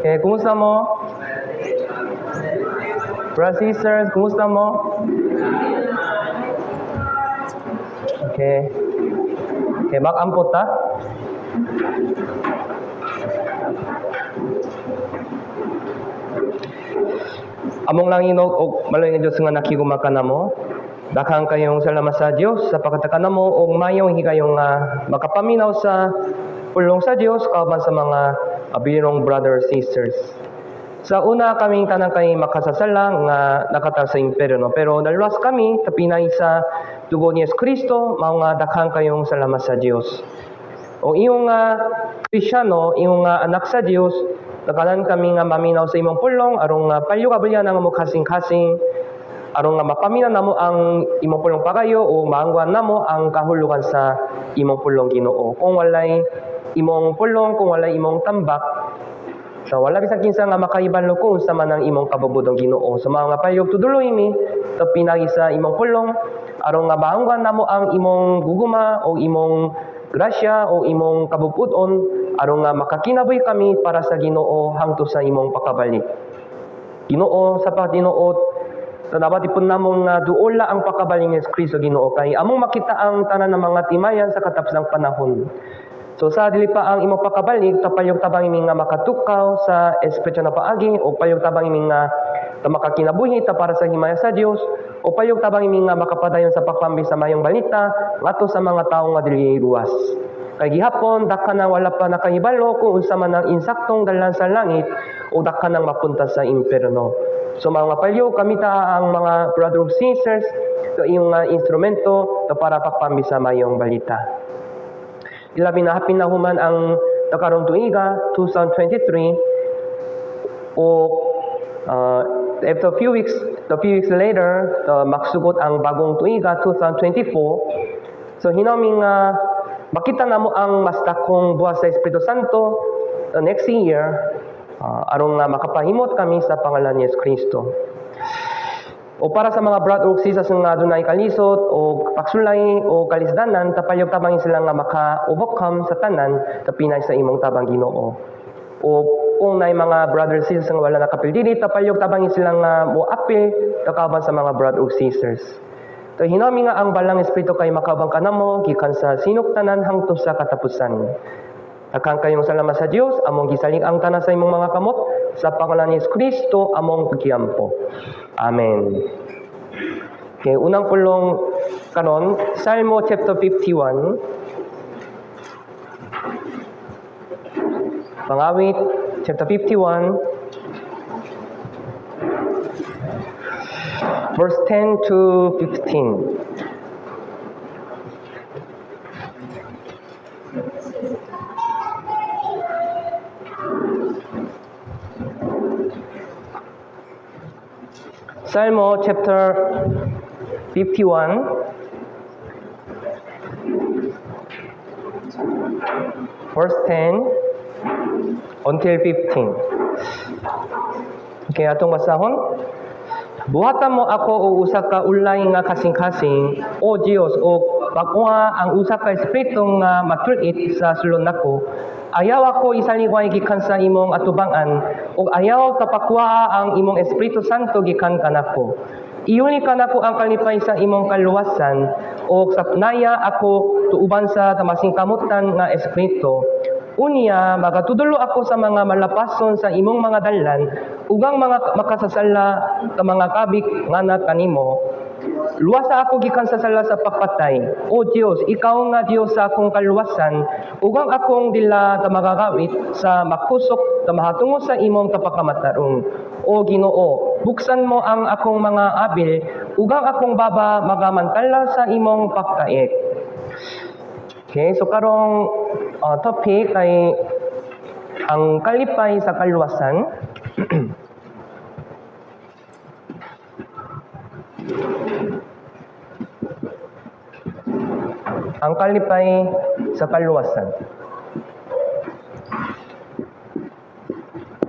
Okay, kumusta mo? Brothers, sisters, kumusta mo? Okay. Okay, mag-ampot ta. Among langinog og maluoy nga Dios nga nakiguma kanamo. Daghang kayong salamat sa Dios sa pagkataka namo og mayong higayong nga makapaminaw sa pulong sa Dios kauban sa mga abilirong brothers, sisters. Sa una, kaming tanan kay makasasala nga nakatal sa impyerno, pero naluwas kami tapinay sa dugo ni Yesu Kristo, mao nga daghang kayong salamat sa Dios. O iyong nga Kristyano, iyong nga anak sa Dios, nakalan kami nga maminaw sa imong pulong aron nga palyo kabulyan nga mo kasing-kasing, aron nga mapamina namo ang imong pulong pagayo o maangguan namo ang kahulugan sa imong pulong, Ginoo. Kung walay imong pulong, kung walay imong tambak, so wala bisan kinsa nga makahibalo kung unsa man ang imong kabubut-on, Ginoo. Sa mga payog tuduloy mi to pinagi sa imong pulong aron nga maangguan namo ang imong gugma o imong grasya o imong kabubut-on, aron nga makakinabuhi kami para sa Ginoo hangtod sa imong pakabalik. Ginoo, sa pagtinuod nabati pud namo nga duola ang pakabalik ni Kristo, Ginoo, kay among makita ang tanan ng mga timayan sa katapusang panahon. So sa dili pa ang imong pakabalik, tapayog tabang imi nga makatukaw sa espiritual na paagi, o payog tabang imi nga ta makakinabuhi ta para sa himaya sa Dios, o payog tabang imi nga makapadayon sa pagpambi sa mayong balita ngadto sa mga tawo nga dili luwas. Kay gihapon daghan nang wala pa nakahibalo kung unsa man ang insaktong dalan sa langit o daghan nang mapunta sa impierno. So mga palyo kami ta ang mga brothers, sisters, so iyong instrumento to para pagpambi sa mayong balita. Ilabi na hapin na human ang nakarong tuiga 2023 o after a few weeks later, magsugot ang bagong tuiga 2024. So hinaming makita namo ang mas dakong buhat sa Espiritu Santo the next year, aron nga makapahimot kami sa pangalan ni Yesu Kristo. O para sa mga brother ug sisters nga adunay kalisod o pagsulay o kalisdanan, tapayog tabangin sila nga maka-overcome sa tanan tapinay sa imong tabang, Ginoo. O kung naay mga brothers, sisters nga wala nakapil diri, tapayog tabangin sila nga moapil kauban sa mga brother ug sisters. To hinami nga ang balang Espiritu kay makaubang kanamo gikan sa sinugtanan hangtod sa katapusan. Daghang kayong salamat sa Dios, among gisalig ang tanan sa imong mga kamot, sa pangalan ni Yesu Kristo among pagyampo. Amen. Okay, unang pulong karon, Salmo chapter 51. Pangawit chapter 51 verse 10 to 15. Salmo chapter 51 verse 10 until 15. Okay, atong basahon. Buhatan mo ako og usa ka ulay nga kasing-kasing, O Dios, ug bag-oa ang usa ka espiritu nga matul-it sa sulod nako. Ayaw ako isaligway gikan sa imong atubangan, ug ayaw tapakuha ang imong Espiritu Santo gikan kanako. Iuli kanako ang kalipay sa imong kaluwasan, ug sapnaya ako tuuban sa tamasingkamutan nga espiritu. Unya magatudlo ako sa mga malapason sa imong mga dalan, ug ang mga makasasala sa mga kabik ngana kanimo. Luwasa ako gikan sa sala sa pagpatay. O Dios, ikaw nga Dios sa akong kaluwasan, ug ang akong dila ta magagawit sa makusok ta mahatungo sa imong kapakamatarong. O Ginoo, buksan mo ang akong mga abil, ug ang akong baba magamantala sa imong pagtaek. Okay, so karong topic ay ang kalipay sa kaluwasan. Ang kalipay sa kaluwasan.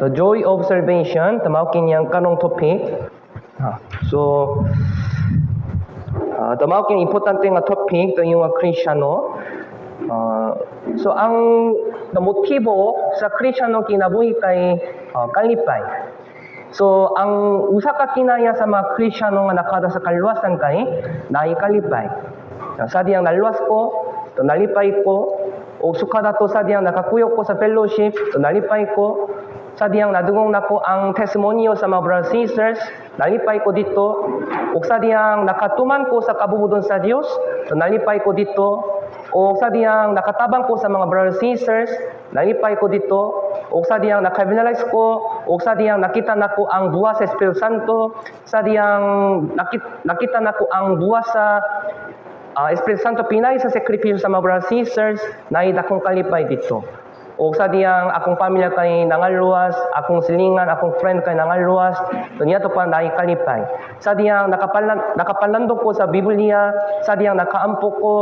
The joy of salvation, tamaw kinyang karong topic. So, tamaw kini importante nga topic to yung Kristiyano. So ang the motibo sa Kristiyano kinabuhi kay kalipay. So ang usa ka kinaya sa mga Kristiyano nga nakada sa kaluwasan kay naay kalipay. Sa diyang naluwas ko, to nalipay ko, o sukada to sa diyang nakakuyog ko sa fellowship, to nalipay ko, sa diyang nadungog nako ang testimonyo sa mga brothers and sisters, nalipay ko dito, ug sa diyang nakatuman ko sa kabubudon sa Dios, to nalipay ko dito, o sa diyang nakatabang ko sa mga brothers and sisters, nalipay ko dito, o sa diyang naka-evangelize ko, o sa diyang nakita nako ang buwas sa Espiritu Santo, sa diyang nakita nako ang buwas sa Espiritu Santo pinay sa sakripisyo sa mga brothers and sisters, naay dakong kalipay dito. O sa diyang akong pamilya kay nangaluwas, akong silingan, akong friend kay nangaluwas, to niya to pa naay kalipay. Sa diyang nakapalandong ko sa Biblia, sa diyang nakaampo ko,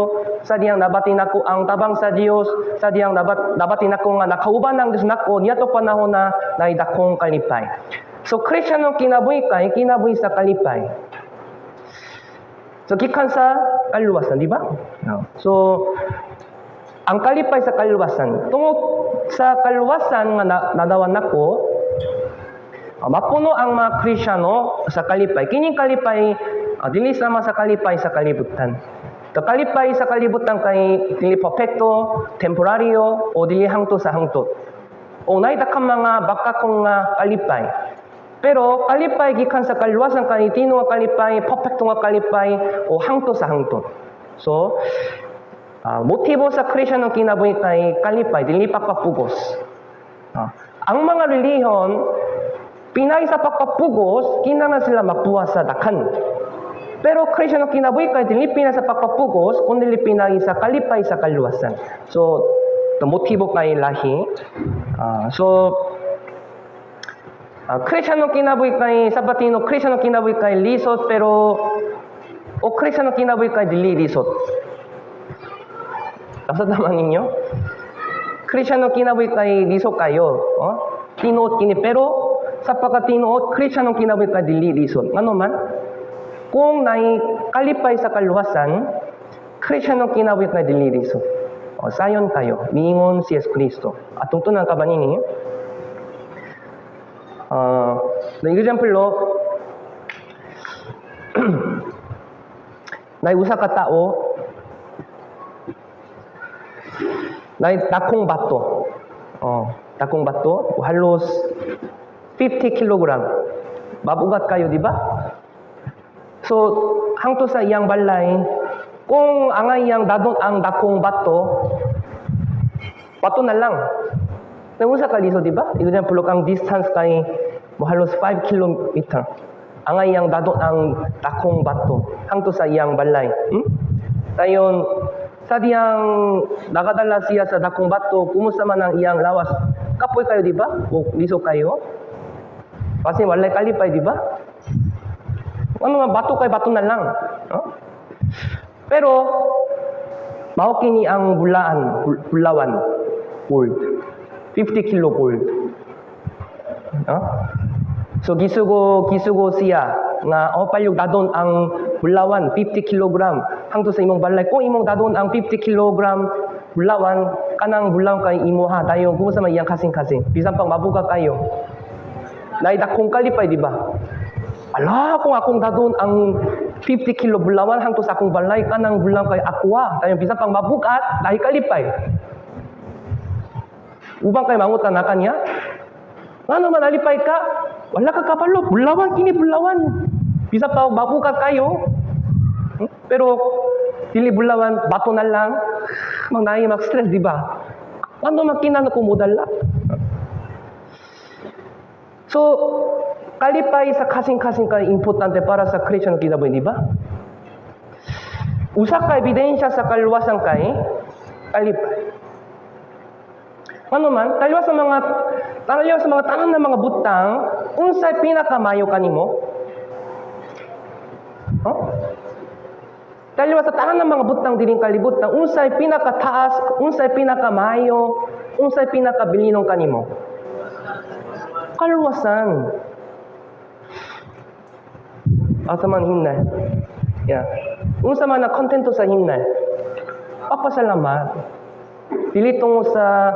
sa diyang nabati nako ang tabang sa Dios, sa diyang nabati nako nga nakauban ang Dios nako, niya to panahon na naay dakong kalipay. So Kristiyano kinabuhi kay kinabuhi sa kalipay. So gikan sa kaluwasan, di ba? No. So ang kalipay sa kaluwasan, tungod sa kaluwasan nga nadawan nako, mapuno ang mga Kristiyano sa kalipay. Kining kalipay, dili sama sa kalipay sa kalibutan. The kalipay sa kalibutan kay dili perpekto, temporaryo, o dili hangtod sa hangtod. O naay daghang mga bakakong nga kalipay. Pero kalipay gikan sa kaluwasan kay tinuod nga kalipay, perpekto nga kalipay, o hangtod sa hangtod. So, motibo sa Kristiyano kinabuhi kay kalipay, dili pagpapugos. Ang mga relihiyon, pinay sa pagpapugos, kinahanglan sila mapuha sa dakhan. Pero Kristiyano kinabuhi kay dili pinay sa pagpapugos, kundi pinay sa kalipay sa kaluwasan. So, the motibo kay lahi. So, Kristiyano kinabuhi kay sa patino, Kristiyano kinabuhi kay lisod, pero o Kristiyano kinabuhi kay dili lisod. Asa naman ninyo? Kristiyano kinabuhi kay lisod kayo. Oh? Tinuod kini, pero sa pagkatinuod, Kristiyano kinabuhi kay dili lisod. Ngano man? Kung naay kalipay sa kaluwasan, Kristiyano kinabuhi kay dili lisod. O, sayon kayo, miingon si Yesu Kristo. Atong tunan ka ba nini? The example lo, naay usa ka tao, naay dakong bato. Oh, dakong bato, halos 50 kilogram. Mabugat kayo, di ba? So, hangtod sa iyang balay, kung ang iyang dadon ang dakong bato, bato na lang. Nang usa ka lisod, di ba? Example, ang distance kay mo halos 5 kilometer. Ang iyang dadon ang dakong bato hangtod sa iyang balay. Dayon, sa diyang nakadala siya sa dakong bato, kumusta man ang iyang lawas? Kapoy kayo, di ba? O lisod kayo? Kasi walay kalipay, di ba? Ano nga, bato kay bato na lang. No? Pero, mao kini ang bulaan, bulawan, gold. 50 kilo gold. No? So gisugo siya nga oh palihog dadon ang bulawan 50 kilogram hangtod sa imong balay. Kung imong dadon ang 50 kilogram bulawan, kanang bulawan kay imuha. Dayon kumusta man iyang kasing-kasing? Bisan pang mabuga kayo. Naay dakong kalipay, di ba? Ala, kung akong dadon ang 50 kilo bulawan hangtod sa akong balay, kanang bulawan kay akua. Dayon bisan pang mabugat, naay kalipay. Uban kay mangutan na kanya? Ngano man nalipay ka? Wala ka kabalo, bulawan kini bulawan. Bisa pa mabugat kayo. Pero dili bulawan, bato na lang. Mang naay mag stress, di ba? Ano man kinahanglan ko modala? So, kalipay sa kasing-kasing kay importante para sa Kristiyano kinabuhi, di ba? Usa ka ebidensya sa kaluwasan kay kalipay. Ano man, taliwas sa mga tanan na mga butang, unsay pinakamayo kanimo? Huh? Taliwas sa tanan ng mga butang dining kalibutan, unsay pinakataas, unsay pinakamayo, unsay pinakabilinong kanimo? Kaluwasan. Asa man himnal? Yeah. Unsa man na kontento sa himnal? Papasalamat. Dili tungod sa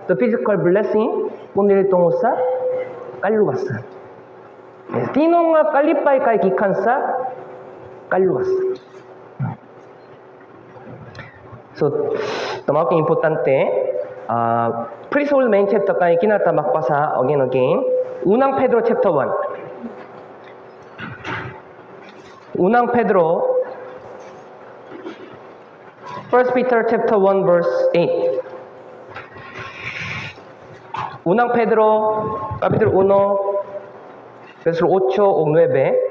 the physical blessing, kundi tungod sa kaluwasan. Tinuod nga kalipay kay gikan sa kaluwasan. So, mao kay importante, please hold main chapter kay kinata magbasa again again. Unang Pedro chapter 1. Unang Pedro, 1 Peter chapter 1 verse 8. Unang Pedro kapitulo 1 verso 8 o 9.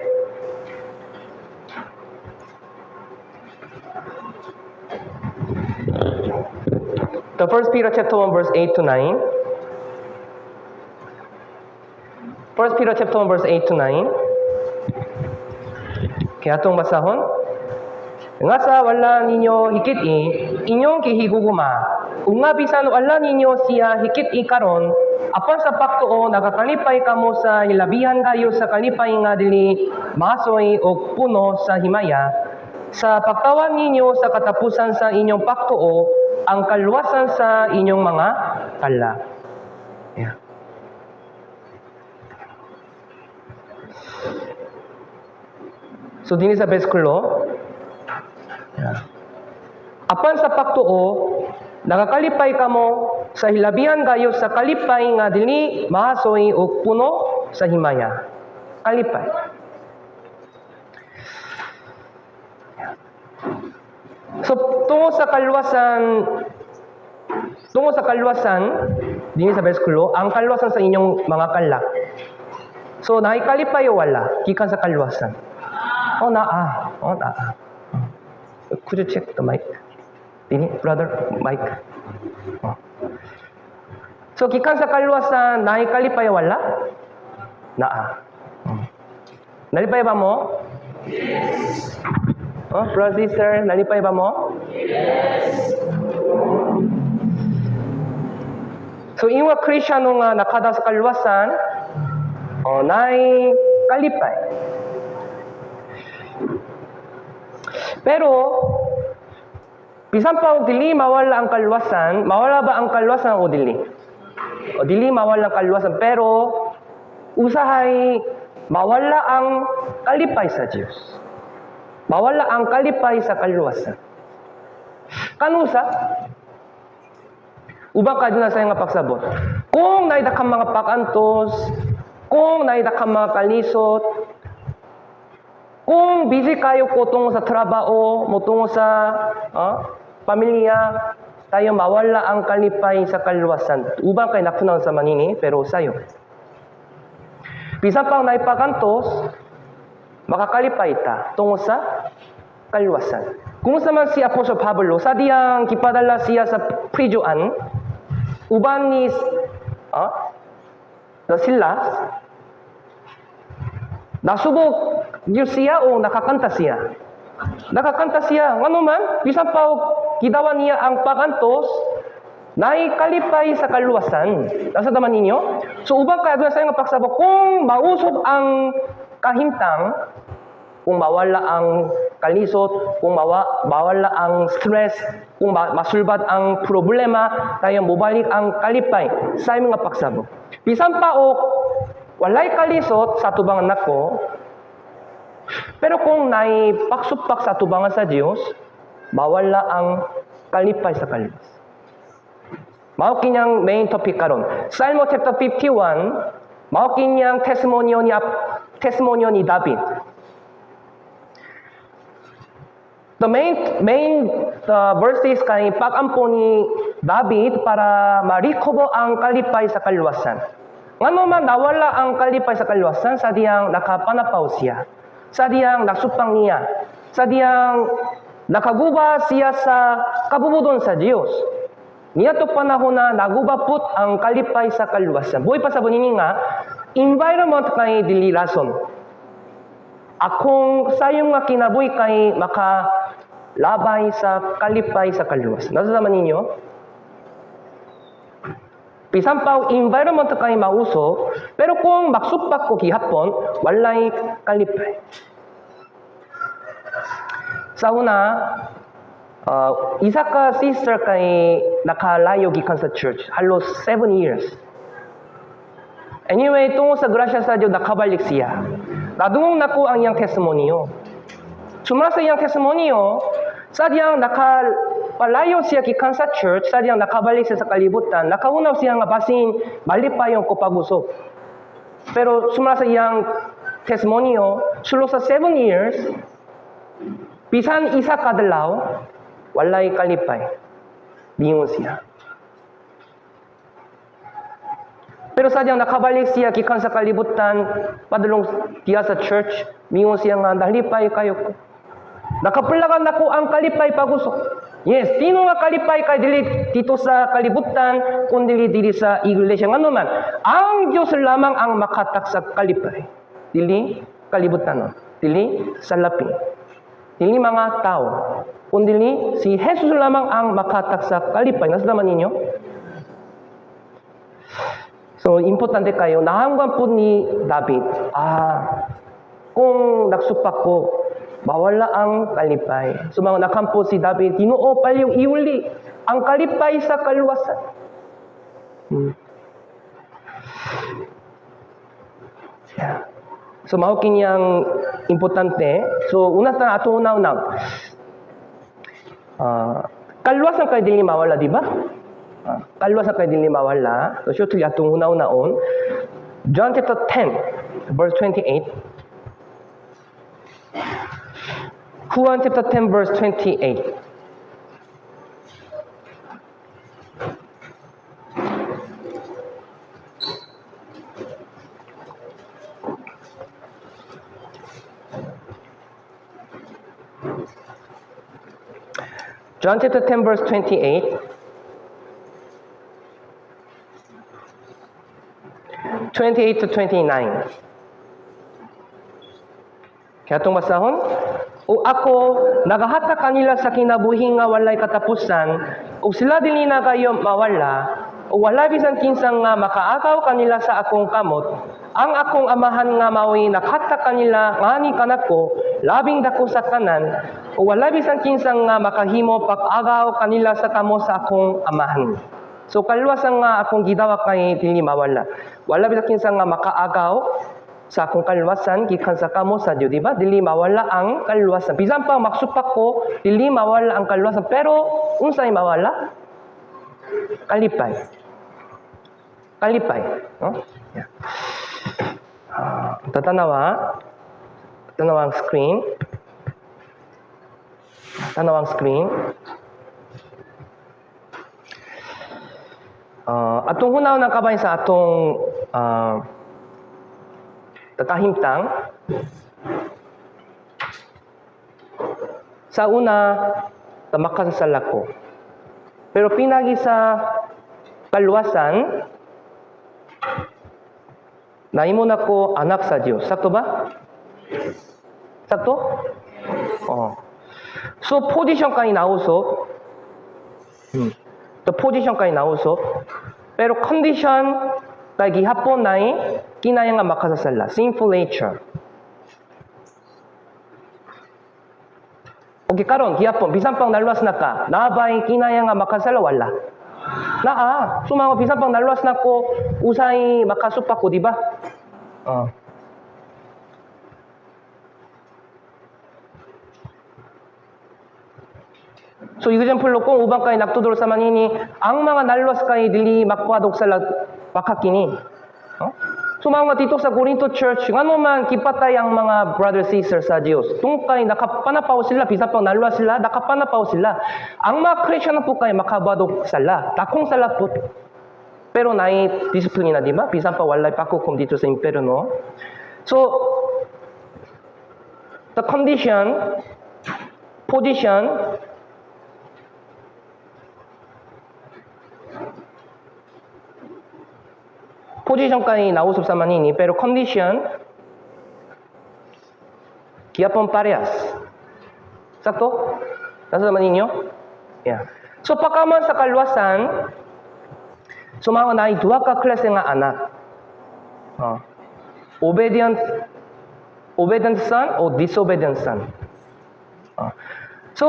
The First Peter chapter 1 verse 8 to 9. First Peter chapter 1 verse 8 to 9. Kaya atong basahon. Nga sa wala ninyo hikit-i, inyong gihigugma. Ug nga bisan wala ninyo siya hikit-i karon, apan sa pagtuo nagakalipay kamo sa hilabihan kayo sa kalipay nga dili masoy og puno sa himaya sa pagtawad ninyo sa katapusan sa inyong pagtuo, ang kaluwasan sa inyong mga kala. Yeah. So dinhi sa bersikulo, yeah. Apan sa pagtuo, nagakalipay kamo sa hilabihan kayo sa kalipay nga dili mahasoy og puno sa himaya. Kalipay. So tungod sa kaluwasan, dinhi sa bersikulo, ang kaluwasan sa inyong mga kala. So naay kalipay o wala gikan sa kaluwasan? Oh, naa. Oh, naa. Could you check the mic? Dini, brother, mic. Oh. So gikan sa kaluwasan, naay kalipay o wala? Naa. Oh. Nalipay ba mo? Yes. Oh, brother, sister, nalipay ba mo? Yes. So ingon nga Kristyano nga nakadawat sa kaluwasan, oh, naay kalipay. Pero bisan pa og dili mawala ang kaluwasan, mawala ba ang kaluwasan o dili? O dili mawala ang kaluwasan, pero usahay mawala ang kalipay sa Dios. Mawala ang kalipay sa kaluwasan. Kanusa? Uban ka na sa nga pagsabot. Kung naay daghang mga pakantos, kung naay daghang mga kalisod, kung busy kayo ko tungo sa trabaho, mo tungo sa pamilya, tayo mawala ang kalipay sa kaluwasan. Uban kay napunan sa manini, pero sayo. Bisan pang naipakantos, makakalipay ta tungo sa kaluwasan. Kung sa man si Apostol Pablo, sa diyang gipadala siya sa prisoan, uban ni the Silas, nasubok gyud siya o nakakanta siya? Nakakanta siya. Ngano man, bisan pa og gidawan niya ang pakantos, naay kalipay sa kaluwasan. Nasa taman ninyo? So uban kay aduna sa nga pagsabot, kung mausog ang kahimtang, kung mawala ang kalisod, kung mawala ang stress, kung masulbad ang problema, tayo mobalik ang kalipay sa imong nga pagsabot. Bisan pa og walay kalisod sa tubangan nako, pero kung naay pagsupak sa tubangan sa Dios, mawala ang kalipay sa kaluwas. Mao kinyang main topic karon. Salmo chapter 51, mao kinyang testimony ni David. The main the verses kay pag-ampo ni David para ma-recover ang kalipay sa kaluwasan. Ngano man nawala ang kalipay sa kaluwasan sa diyang nakapanapaw siya. Sa diyang nasupang niya. Sa diyang nakaguba siya sa kabubudon sa Dios. Niadto panahon na naguba put ang kalipay sa kaluwasan. Buhi pa sa bunini nga, environment kay dili rason. Akong sayong nga kinabuhi kay makalabay sa kalipay sa kaluwas. Nasa naman ninyo? Bisan pa environment kay mauso, pero kung maksupak ko gihapon, walay kalipay. Sa una, isa ka sister kay nakalayo gikan sa church. Halos 7 years. Anyway, tungod sa grasya sa Dios, nakabalik siya. Nadungog nako ang iyang testimonyo. Sumala sa iyang testimonyo, sadyang nakapalayo siya gikan sa church, sadyang nakabalik siya sa kalibutan, nakahunaw siya nga basin malipayon ko pag-usop. Pero sumala sa iyang testimonyo, sulod sa 7 years, bisan isa ka adlaw, walay kalipay. Miingon siya. Pero sadyang nakabalik siya gikan sa kalibutan, padulong diya sa church, miingon siya nga nalipay kayo ko. Nakaplagan nako ang kalipay pag-usop. Yes, tinuod nga kalipay kay dili dito sa kalibutan, kundi dili sa iglesia. Ngano man, ang Diyos lamang ang makahatag sa kalipay. Dili kalibutan, dili salapi. Dili mga tao, kundi si Jesus lamang ang makahatag sa kalipay. Nasamaan ninyo? So, importante kayo, nahanggan po ni David, kung nagsupak ko, mawala ang kalipay. So, mga nakampo si David, "Ginoo, palihog iuli ang kalipay sa kaluwasan." Yeah. So, mao kini ang importante. So, una sa atong una-una. Kaluwasan kay dili mawala, di ba? Kaluwasan kay dili mawala. So, shortly atong una-unaon. John chapter 10, verse 28. Juan chapter 10, verse 28. John chapter 10, verse 28. 28 to 29. Kaya itong basahon, "Ug ako nagahatag kanila sa kinabuhi nga walay katapusan, ug sila dili na kayo mawala, ug wala bisan kinsa nga makaagaw kanila sa akong kamot. Ang akong Amahan nga mao'y naghatag kanila ngani kanako, labing dako sa tanan, ug wala bisan kinsa nga makahimo pag-agaw kanila sa kamot sa akong Amahan." So kaluwasan nga akong gidawat kay dili mawala. Wala bisan kinsa nga makaagaw sa akong kaluwasan gikan sa kamot sa Dios, di ba? Dili mawala ang kaluwasan. Bisan pa magsupak ko, dili mawala ang kaluwasan. Pero unsay mawala? Kalipay. Kalipay. No? Yeah. Tatanawa. Tanawa ang screen. Tanawa ang screen. Atong hunaw ng kabay sa atong tatahimtang. Sa una, makasasala ko. Pero pinagi sa kaluwasan, nahimo na ko anak sa Dios. Sakto ba? Sakto? Oh. So position kay nausop. The position kay nausop. Pero condition kay gihapon nay kinaya nga makasasala. Sinful nature. Okay, karon gihapon bisan pang naluwas na ka, naa bay kinaya nga makasala, wala? Naa. So mga bisan pang naluwas na ko, usay makasupak ko, di ba? Oh. So example kung uban kay nagtudlo sa manini, ang mga naluwas kay dili magbuhat og sala, bakakini. Oh? So mga dito sa Corinto Church, ngano man gipatay ang mga brothers, sisters sa Dios? Tungkay nakapanapaw sila, bisan pang naluwas sila, nakapanapaw sila. Ang mga Christian po kay makabuhat og sala, dakong sala po. Pero naay disiplina, di ba? Bisan pa walay paghukom dito sa impyerno. So, the condition, position, position까지 nausop sa manini, pero condition, gihapon parehas. Sakto? Nasa ninyo? Yeah. So pagkaman sa kaluwasan, so mga naay duha ka klase nga anak. Oh. Obedient son o disobedient son. Oh. So,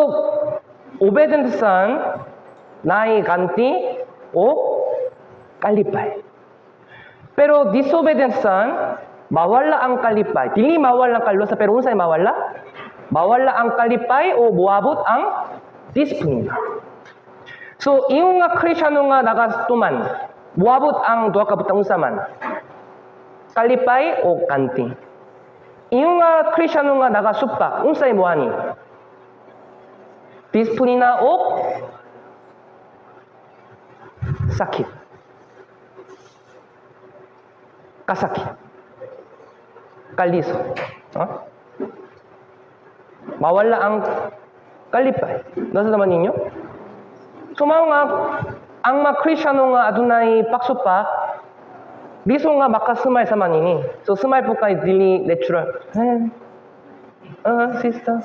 obedient son, Naay ganti o kalipay. Pero disobedient son, mawala ang kalipay. Dili mawala ang kaluwasan, pero unsay mawala? Mawala ang kalipay o moabot ang disiplina. So, ingon nga Kristyano nga nagatuman, moabot ang duha ka butang, unsa man? Kalipay o ganti. Ingon nga Kristyano nga nagasupak, unsay moani? Disiplina o sakit. Kasakit. Kalisod. Huh? Mawala ang kalipay. Nasa naman ninyo? So mao nga ang mga Kristyano nga adunay pagsupak, biso nga maka-smile sa manini. So smile po kay dili natural. Eh, sister.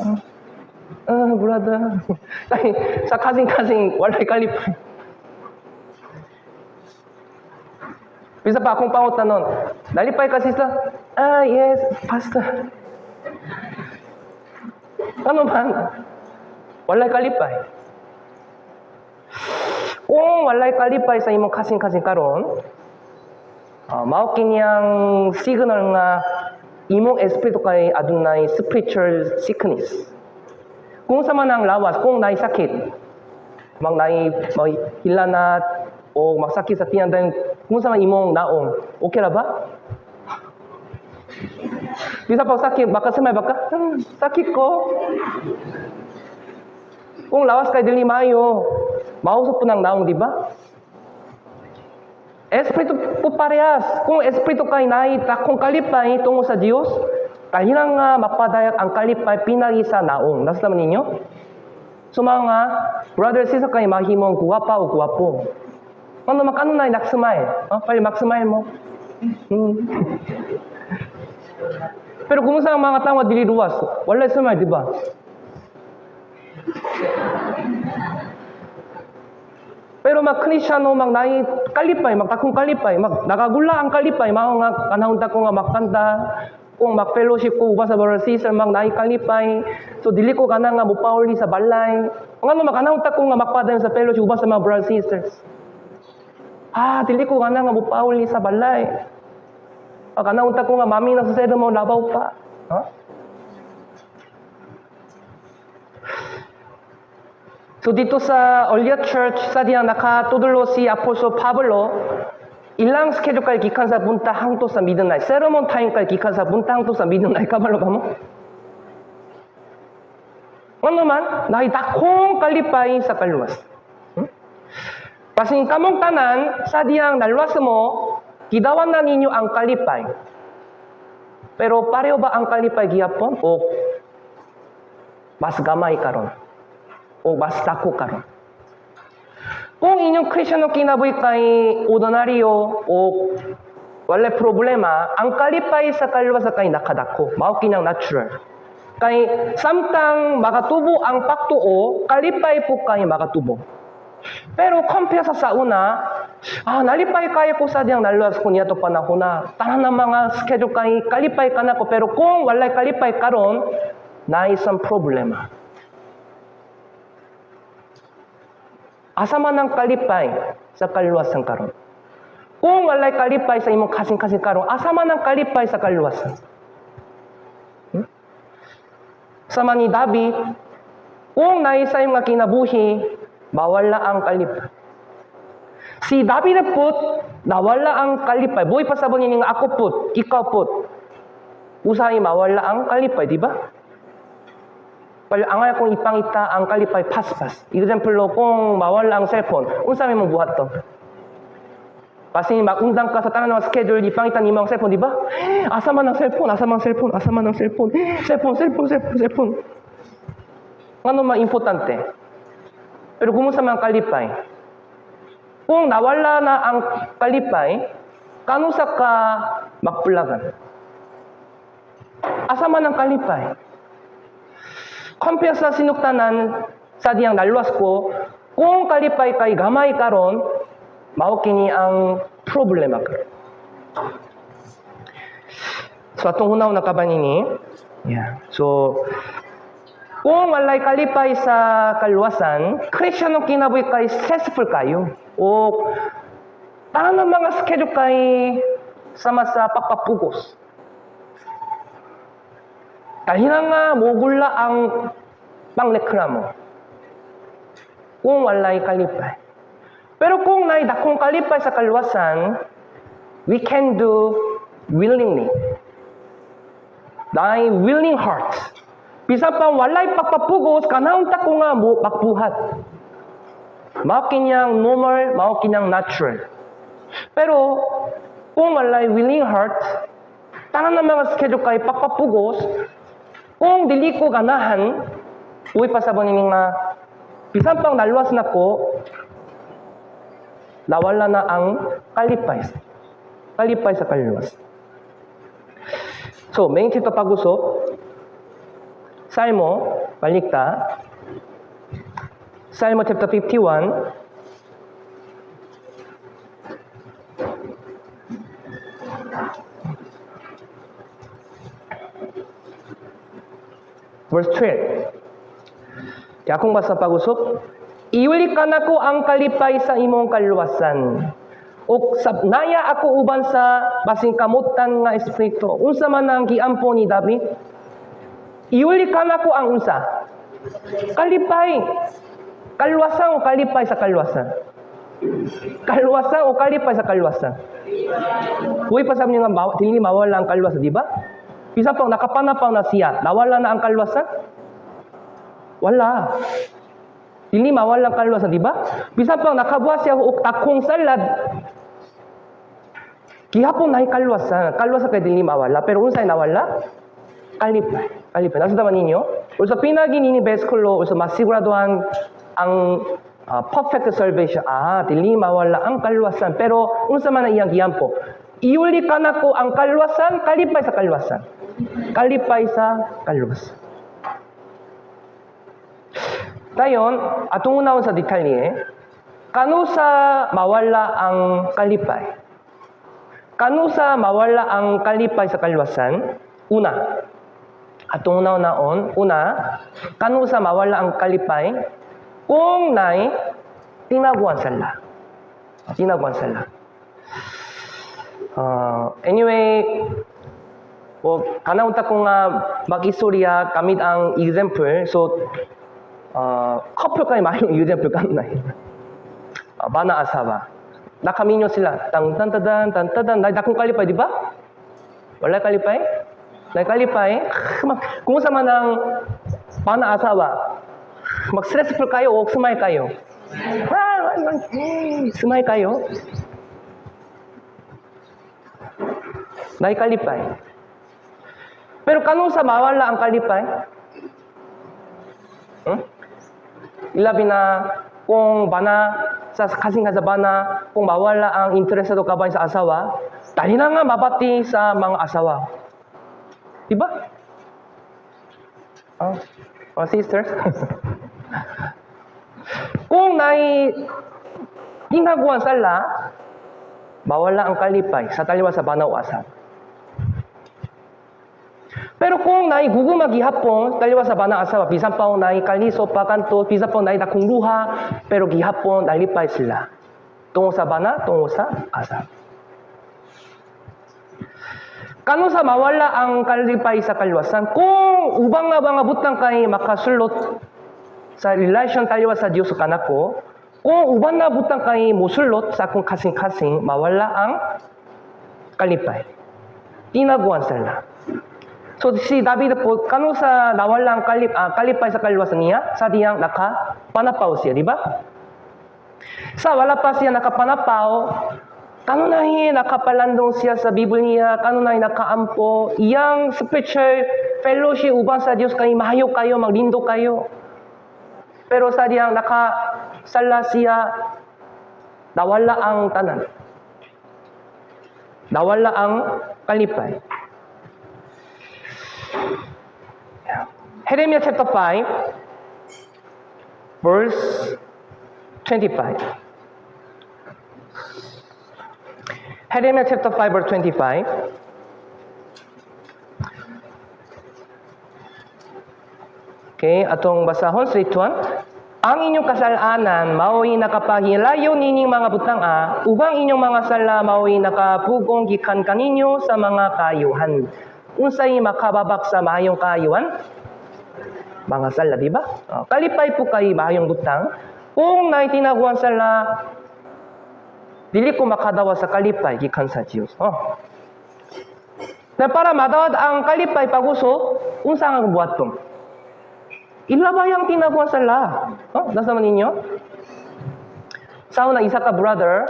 Brother. Kay sa kasing-kasing walay kalipay. Bisa pa akong pangutanon, "Nalipay ka, sister?" "Ah, yes, pastor." Ano man? Walay kalipay. Kung walay kalipay sa imong kasing-kasing karon, mao kiniyang signal nga imong espiritu kay adunay spiritual sickness. Kung sa man ang lawas, kung naay sakit, mang naay hilanat o magsakit sa tiyan dayon, kung sa man imong naong, okay ra ba? Bisa pa sakit, baka smile baka, sakit ko." Kung lawas kay dili maayo, mausap po ng naong, di ba? Espiritu po parehas. Kung espiritu kay naay dakong kalipay tungo sa Dios, kahirang nga mapadayag ang kalipay pinagi sa naong. Nasa naman ninyo? So mga brother, sister, kay mahimong guwapa o guwapo. Ano makano na nag-smile? Oh, pali mag-smile mo. Pero kung sa mga tao dili luwas, wala smile, di ba? Pero mag Kristyano mag naay kalipay, magtakong kalipay, mag nagagula ang kalipay, mao nga kanahon ta ko nga magkanta, kung mag-fellowship ko uban sa brother sister, mag naay kalipay. So dili ko kana nga mopauli sa balay. Ngano makanahon ta ko nga magpadayon sa fellowship uban sa mga brother sisters. Ah, dili ko kana nga mopauli sa balay. Ah, kanahon ta ko nga mami na sa sermon labaw pa. Huh? So dito sa earlier church, sa diyang nakatudlo si Apostle Pablo, ilang schedule kay gikan sa punta hangtod sa midnight. Sermon time kay gikan sa punta hangtod sa midnight. Kabalo ka mo? Ano man, naay dakong kalipay sa kaluwas. Basin kamong tanan, sa diyang naluwas mo, gidawan na ninyo ang kalipay. Pero pareho ba ang kalipay gihapon o mas gamay karon? O mas dako karon? Kung inyong Kristyano kinabuhi kay ordinaryo o walay problema, ang kalipay sa kaluwas kay nakadako. Mao kinang natural. Kay samtang makatubo ang pagtuo, kalipay po kay makatubo. Pero compare sa sauna, nalipay kayo ko sa diyang naluwas ko niya to panahon na tanan ng mga schedule kay kalipay ka na ko. Pero kung walay kalipay karon, na isang problema. Asa man ang kalipay sa kaluwasan karon? Kung walay kalipay sa imong kasing-kasing karon, asa man ang kalipay sa kaluwasan? Sama ni David, kung naisa nga kinabuhi, mawala ang kalipay. Si David put, nawala ang kalipay. Buhi pa sabon niya nga ako put, ikaw put. Usahay mawala ang kalipay, di ba? Pala angay akong ipangita ang kalipay paspas. Example kung mawala ang cellphone, unsa may mong buhat to? Basin magundang ka sa tanan ng schedule, ipangita nimo ang cellphone, di ba? Asa man ang cellphone, asa man ang cellphone, asa man ang cellphone, cellphone, cellphone, cellphone, cellphone. Ngano man importante? Pero kung sa mga kalipay, kung nawala na ang kalipay, kanusa ka magpulagan? Asa man ang kalipay? Compare sa sinuktanan sa diyang naluwas ko, kung kalipay kay gamay karon, mao kini ang problema karon. So atong hunaw na kaban ini, yeah. So Kung walay kalipay sa kaluwasan, Kristiyanong kinabuhi kay stressful kayo. O tanan mga schedule kay sama sa pagpapugos. Dahil nga mogula ang pangreklamo. Kung walay kalipay. Pero kung naay dakong kalipay sa kaluwasan, we can do willingly. Naay willing heart. Bisan pa walay pagpapugos, kanang ta ko nga mo pagbuhat. Mao kinyang normal, mao kinyang natural. Pero kung walay willing heart, tanan ng mga schedule kay pagpapugos, kung dili ko ganahan, uy pasabon ini nga bisan pang naluwas na ko, nawala na ang kalipay. Kalipay sa kaluwas. So, main chapter pag-usop, Salmo, balikta. Salmo chapter 51. Verse 12. Akong basa pag-usop, "Iuli kanako ang kalipay sa imong kaluwasan. Ug sabnaya ako uban sa basing kamutan nga espiritu." Unsa man ang giampo ni David? Iuli kanako ang unsa? Kalipay. Kaluwasan o kalipay sa kaluwasan? Kaluwasan o kalipay sa kaluwasan? Uy, pasab niyo nga dili mawala ang kaluwasan, di ba? Bisan pang nakapanapaw na siya, nawala na ang kaluwasan? Wala. Dili mawala ang kaluwasan, di ba? Bisan pang nakabuhat siya og dakong salad, gihapon naay kaluwasan. Kaluwasan kay dili mawala. Pero unsay nawala? Kalipay. Kalipay. Nasa tama ninyo? Unsa pinagi nini bersikulo, unsa masiguraduhan ang perfect salvation. Ah, dili mawala ang kaluwasan. Pero unsa man ang iyang giampo? Iuli kanako ang kaluwasan, kalipay sa kaluwasan. Kalipay sa kaluwasan. Dayon, atong unahon sa detalye, kanusa mawala ang kalipay? Kanusa mawala ang kalipay sa kaluwasan? Una, atong unahon, una, kanusa mawala ang kalipay? Kung naay tinaguan sala. Tinaguan sala. Anyway, well, kanang unta ko nga mag-istorya gamit ang example. So, couple kay maayong example kanunay. Bana asawa. Nakaminyo sila. Tang tan tadan tan tadan. Naay dakong kalipay, di ba? Wala kalipay? Naay kalipay? Kung sa man ang bana asawa, mag-stressful kayo o smile kayo? Smile kayo? Naay kalipay. Pero kanusa mawala ang kalipay? Ilabi na kung bana sa kasing sa bana, kung mawala ang interesado ka ba sa asawa, dali na nga mabati sa mga asawa. Diba? Oh, oh sisters. Kung naay tinaguan sala, mawala ang kalipay sa taliwa sa bana o asawa. Pero kung naay gugma gihapon, taliwa sa bana asawa, bisan pa naay kaliso pa kanto, bisan pa naay dakong luha, pero gihapon nalipay sila. Tungo sa bana, tungo sa asawa. Kanusa mawala ang kalipay sa kaluwasan? Kung ubang nga mga butang kay makasulot sa relasyon taliwa sa Dios kanako, kung uban na butang kay musulot sa akong kasing-kasing, mawala ang kalipay. Tinaguan sala. So si David po, kanusa nawala ang kalipay sa kaluwasan niya? Sa diyang nakapanapaw siya, di ba? Sa wala pa siya nakapanapaw, kanunay nakapalandong siya sa Bible niya, kanunay nakaampo, iyang spiritual fellowship uban sa Dios kay mahayo kayo, maglindo kayo. Pero sa diyang nakasala siya, nawala ang tanan. Nawala ang kalipay. Jeremiah chapter 5, verse 25. Jeremiah chapter 5, verse 25. Okay, atong basahon, 3, 2, 1. Ang inyong kasalanan mao'y nakapahilayo nining mga butanga, ug ang inyong mga sala mao'y nakapugong gikan kaninyo sa mga kaayuhan. Unsay makababak sa maayong kaayuhan? Mga sala, di ba? Oh, kalipay po kay maayong butang. Kung naay tinaguan sala, dili ko makadawat sa kalipay gikan sa Dios. Oh. Na para madawat ang kalipay pag-uso, unsa ang buhaton? Ilabay ang tinaguan sala. Oh, nasa man ninyo? Sa una, isa ka brother,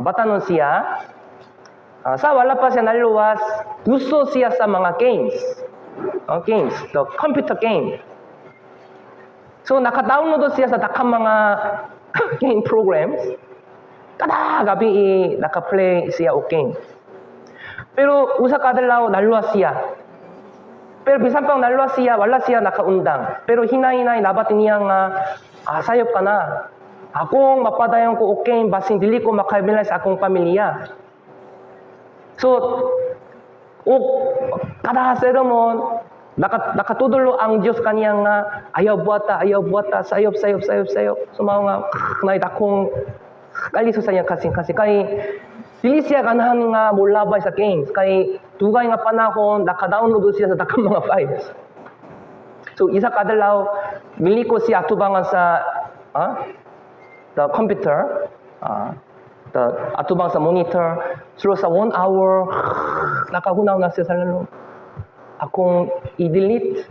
batanon siya, sa wala pa siya naluwas, gusto siya sa mga games. Oh, games, the computer game. So naka-download siya sa daghang mga game programs. Kada gabi naka-play siya og game. Pero usa ka adlaw naluwas siya. Pero bisan pang naluwas siya, wala siya nakaundang. Pero hinay-hinay nabati niya nga, ah, sayop ka na. Akong mapadayon ko og game, basin dili ko makabilay sa akong pamilya. So, o kada sermon, nakatudlo ang Dios kaniya nga ayaw buhata, ayaw buhata, sayop, sayop, sayop, sayop. So mao nga naay dakong kalisod sa iyang kasing kasi kay dili siya ganahan nga molabay sa games kay dugay nga panahon naka-download siya sa daghang mga files. So isa ka adlaw miliko siya atubangan sa the computer, the atubang sa monitor, so sa one hour nakahunaw na siya sa lalom. Akong i-delete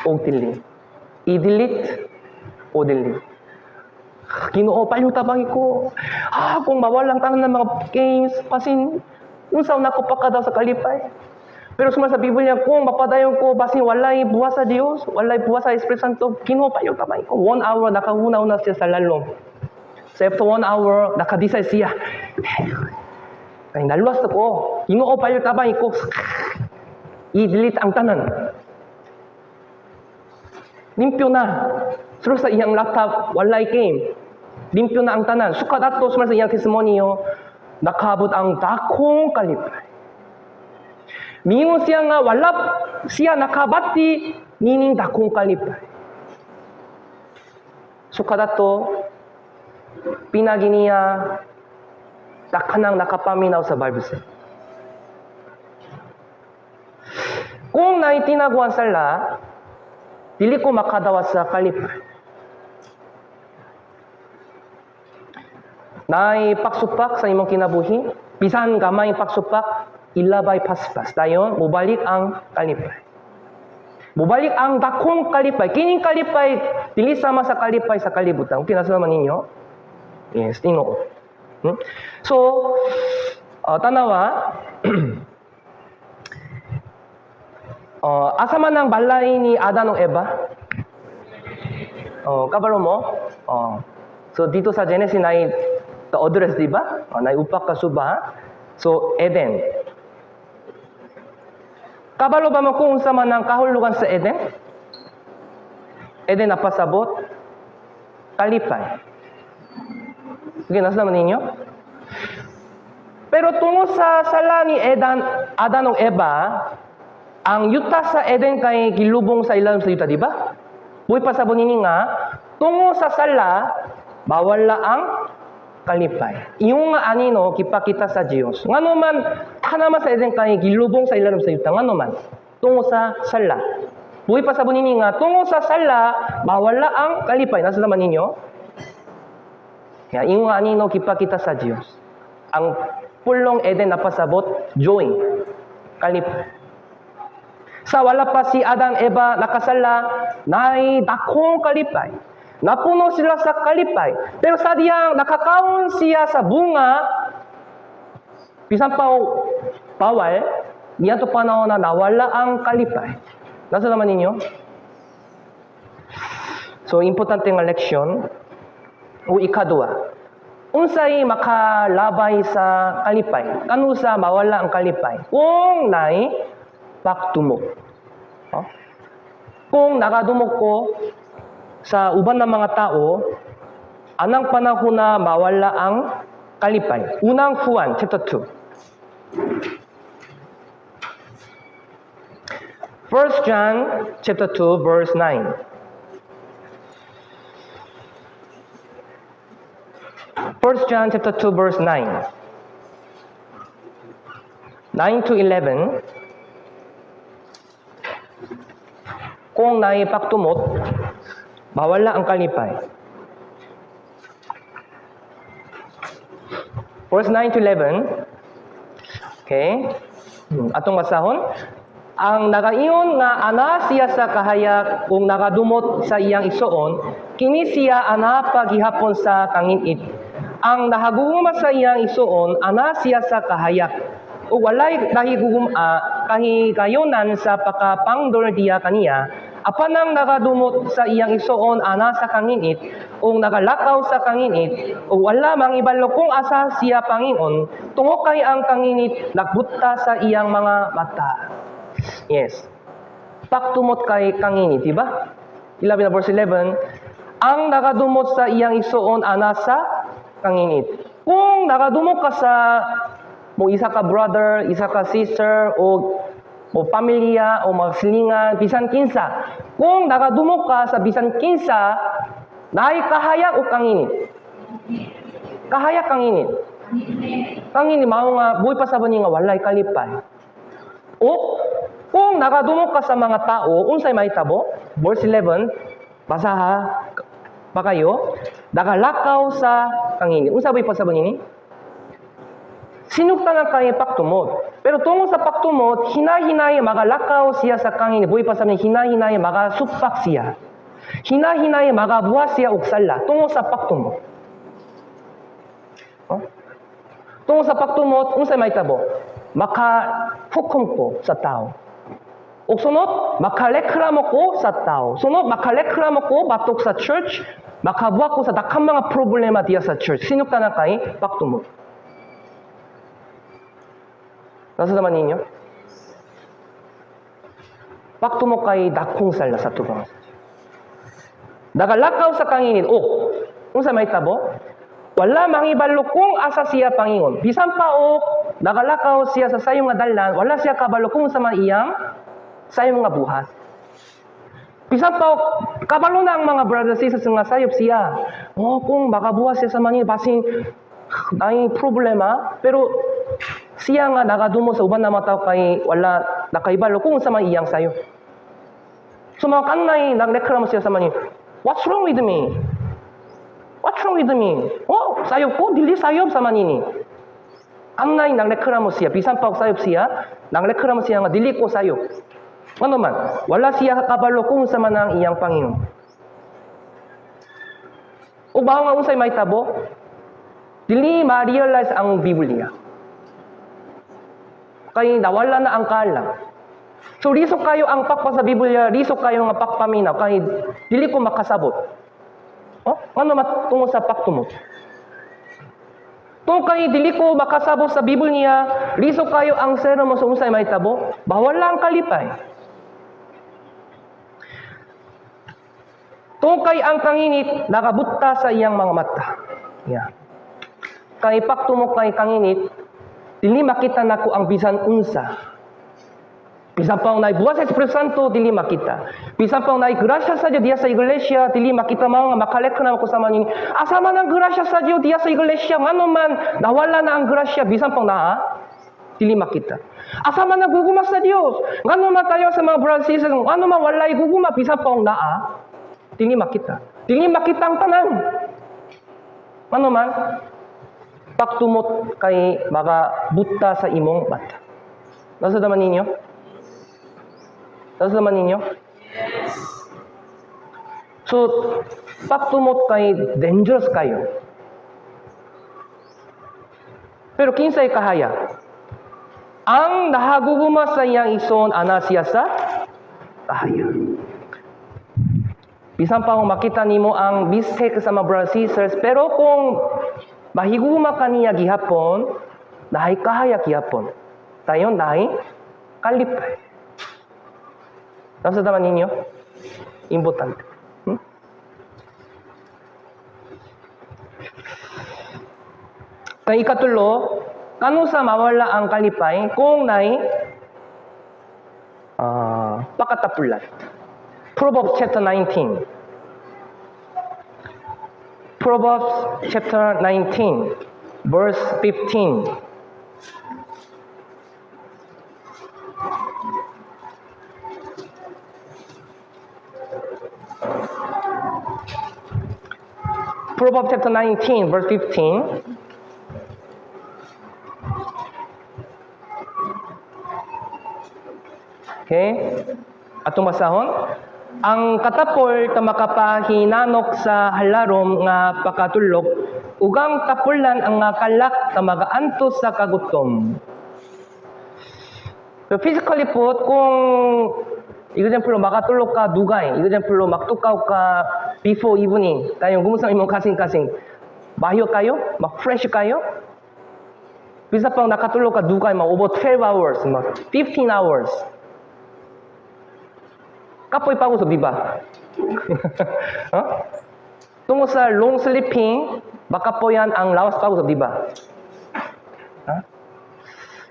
o delete. I-delete o delete. Ginoo, palihog tabangi ko. Ah, kung mawalang tanan ng mga games, basin, unsa na ko pakadawat sa kalipay. Pero suma sa Biblia, kung mapadayon ko, basin walay buhat sa Dios, walay buhat sa Espiritu Santo, Ginoo, palihog tabangi ko. One hour, nakahunaw na siya sa lalom. So after one hour, naka-decide siya. Ay, naluwas ko. Ginoo, palihog tabangi ko. I-delete ang tanan. Limpyo na. Pero sa iyang laptop, walay game. Limpyo na ang tanan. Sukad ato sa iyang testimonyo, nakaabot ang dakong kalipay. Miingon siya nga wala siya nakabati nining dakong kalipay. Sukad ato, pinagi niya daghanang nakapaminaw sa Bible study. Kung naay tinaguan sala, dili ko makadawat sa kalipay. Naay pagsupak sa imong kinabuhi, bisan gamay pagsupak, ilabay paspas. Dayon, mobalik ang kalipay. Mobalik ang dakong kalipay. Kining kalipay, dili sama sa kalipay sa kalibutan. Okay, nasa naman ninyo? Yes, tinoo. So, tanawa, asa man ang balay ni Adan ug Eva? Oh, kabalo mo? Oh. So dito sa Genesis naay the address, di ba? Oh, naay upa ka suba. So Eden. Kabalo ba mo kung unsa man ang kahulugan sa Eden? Eden napasabot kalipay. Sige, nasa naman ninyo? Pero tungod sa sala ni Adan ug Eva, ang yuta sa Eden kay gilubong sa ilalom sa yuta, di ba? Buhi pasabot nini nga, tungod sa sala, mawala ang kalipay. Yung nga anino, gipakita sa Diyos. Ngano man, tanaman sa Eden kay gilubong sa ilalom sa yuta. Ngano man, tungod sa sala. Buhi pasabot nini nga, tungod sa sala, mawala ang kalipay. Nasa naman ninyo? Kaya yung nga anino, gipakita sa Diyos. Ang pulong Eden napasabot, joy, kalipay. Sa wala pa si Adan Eva nakasala, naay dakong kalipay. Napuno sila sa kalipay. Pero sa diyang nakakaon siya sa bunga, bisan pa bawal, niadto panahon na nawala ang kalipay. Nasa naman ninyo? So, importante nga leksyon. O ikaduha, unsay makalabay sa kalipay? Kanusa mawala ang kalipay? Kung naay pagdumok. Oh? Kung nakadumok ko sa uban ng mga tao, anang panahon na mawala ang kalipay. Unang Juan, chapter 2. 1 John chapter 2 verse 9. 1 John chapter 2 verse 9. 9 to 11. Kung naay pagtumot, mawala ang kalipay. Verse 9 to 11. Okay. Atong basahon. Ang nagaingon nga ana siya sa kahayag ug nagadumot sa iyang igsoon, kini siya ana pagihapon sa kanginit. Ang nahagugma sa iyang igsoon, ana siya sa kahayag. Ug walay kahigayonan sa pagkapangdol diya kaniya, apan ang nagadumot sa iyang igsoon ana sa kanginit, ug nagalakaw sa kanginit, ug wala mangibalo kung asa siya pangingon, tungod kay ang kanginit nagbuta sa iyang mga mata. Yes. Pagtumot kay kanginit, di ba? 11 na verse 11, ang nakadumot sa iyang igsoon ana sa kanginit. Kung nakadumot ka sa mo isa ka brother, isa ka sister, o mo pamilya, o mga silingan, bisan kinsa. Kung nakadumot ka sa bisan kinsa, naay kahayag o kanginit? Kahayag, kanginit. Kanginit, mao nga buhi pasabot ni nga walay kalipay. O kung nakadumot ka sa mga tao, unsay mahitabo? Verse 11, basaha pa kayo, nakalakaw sa kanginit. Unsa ba'y pasabot nini? Sinugtan ang kanyang pagtumot. Pero tungod sa pagtumot, hinay-hinay magalakaw siya sa kanginit. Buhi pasabot ni hinay-hinay magasupak siya. Hinay-hinay magabuhat siya og sala tungod sa pagtumot. Oh? Tungod sa pagtumot, unsay mahitabo? Makahukom ko sa tao. Ug sunod, makareklamo ko sa tao. Sunod, makareklamo ko batok sa church, makabuhat ko sa daghang mga problema diya sa church. Sinugtan na kay pagtumot. Nasa naman ninyo? Pagtumot kay dakong sala sa tubang. Nagalakaw sa kanginit. O, unsa mahitabo? Wala mangibalo kung asa siya pangingon. Bisan pa og nagalakaw siya sa sayong nga dalan, wala siya kabalo kung unsa man iyang sayong nga buhat. Bisan pa og kabalo na ang mga brothers sisters nga sayop siya. Oh, kung makabuhat siya sa manil, basin ay problema, pero siya nga nagadumo sa uban na mga tao kay wala nakaibalo kung unsa man iyang sayo. So mga kanunay nagreklamo siya sa manil. "What's wrong with me? What's wrong with me? Oh, sayop ko? Dili sayop," sa manini. Kanunay nagreklamo siya. Bisan pa og sayop siya, nagreklamo siya nga dili ko sayop. Ano man, wala siya kabalo kung unsa man ang iyang pangingon. Ug mao nga unsay mahitabo? Dili ma-realize ang Biblia. Kay nawala na ang kaalam. So lisod kayo ang pakpa sa Biblia, lisod kayo nga pagpaminaw kay dili ko makasabot. Oh, ano tungod sa pagtumot? Tungod kay dili ko makasabot sa Biblia, lisod kayo ang sermon sa unsay mahitabo, mawala ang kalipay. Tungod kay ang kanginit nakabuta sa iyang mga mata. Yeah. Kay pagtumok kay kanginit, dili makita nako ang bisan unsa. Bisan pa ang naibuhat sa Espiritu Santo, dili makita. Bisan pa ang naigrasya sa Dios diya sa iglesia, dili makita mao nga makalek na ako sa manin. Asa man ang grasya sa Dios diya sa iglesia, ngano man nawala na ang grasya, bisan pa naa, dili makita. Asa man ang gugma sa Dios, ngano man tayo sa mga brothers sisters, ngano man walay gugma, bisan pa ang naa, dili makita. Dili makita ang tanan. Ngano man pagtumot kay makabuta sa imong mata. Nasa naman ninyo? Nasa naman ninyo? Yes. So, pagtumot kay dangerous kayo. Pero kinsay kahaya? Ang nahaguguma sa iyang igsoon ana siya sa kahaya. Bisan pa kung makita nimo ang mistake sa mga brothers sisters, pero kung mahigugma ka niya gihapon, naay kahaya gihapon. Tayo naay kalipay. Nasa naman ninyo? Importante. Kay ikatulo, kano sa mawala ang kalipay kung nay Pakatapulan. Proverbs chapter 19. Proverbs chapter 19, verse 15. Proverbs chapter 19, verse 15. Okay? Atong basahon. Ang katapol ta makapahinanok sa halarom nga pakatulog ug ang tapulan ang nga kalak ta magaantos sa kagutom. So physically po, kung example makatulog ka dugay, example magtukaw ka before evening, dayon kumusta imong kasing-kasing? Maayo kaayo? Ma-fresh kaayo? Bisa pang nakatulog ka dugay, mga over 12 hours, mga 15 hours. Kapoy pa ko, di ba? Huh? Tungod sa long sleeping, makapoyan ang lawas pa di ba? Huh?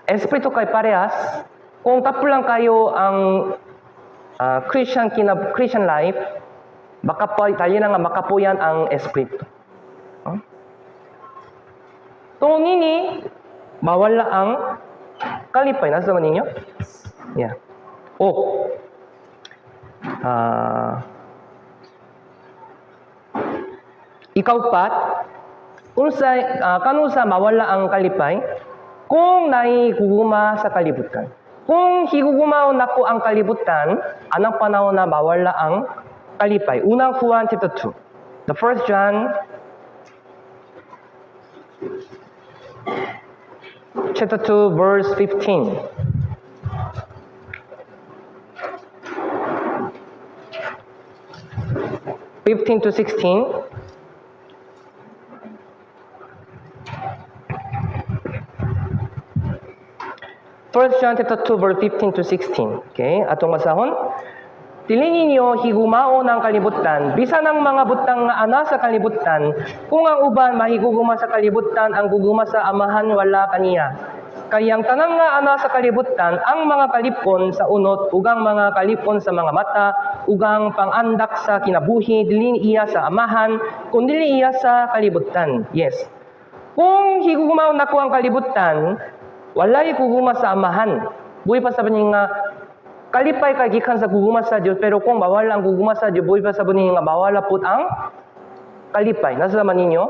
Espiritu kay parehas, kung tapulan kaayo ang Christian kina Christian life, makapoy dali na nga makapoyan ang espiritu. Huh? Tungod nini, mawala ang kalipay. Nasa naman ninyo? Yeah. O, ikaupat, unsay kanusa mawala ang kalipay kung naigugma sa kalibutan. Kung higugmaon nako ang kalibutan, anang panahon na mawala ang kalipay. Unang Juan chapter 2. The first John chapter 2 verse 15. 15 to 16. First John chapter 2 verse 15 to 16. Okay, atong basahon. Dili ninyo higumaon ang kalibutan, bisan ang mga butang nga ana sa kalibutan, kung ang uban mahigugma sa kalibutan, ang gugma sa amahan wala kaniya. Kay ang tanan nga ana sa kalibutan, ang mga kalipon sa unot, ug ang mga kalipon sa mga mata, ug ang pangandak sa kinabuhi, dili iya sa amahan, kundi iya sa kalibutan. Yes. Kung higugmaon nako ang kalibutan, walay gugma sa amahan. Buhi pa sa nga kalipay kay gikan sa gugma sa Dios, pero kung mawala ang gugma sa Dios, buhi pa sa nga mawala pud ang kalipay. Nasa naman ninyo?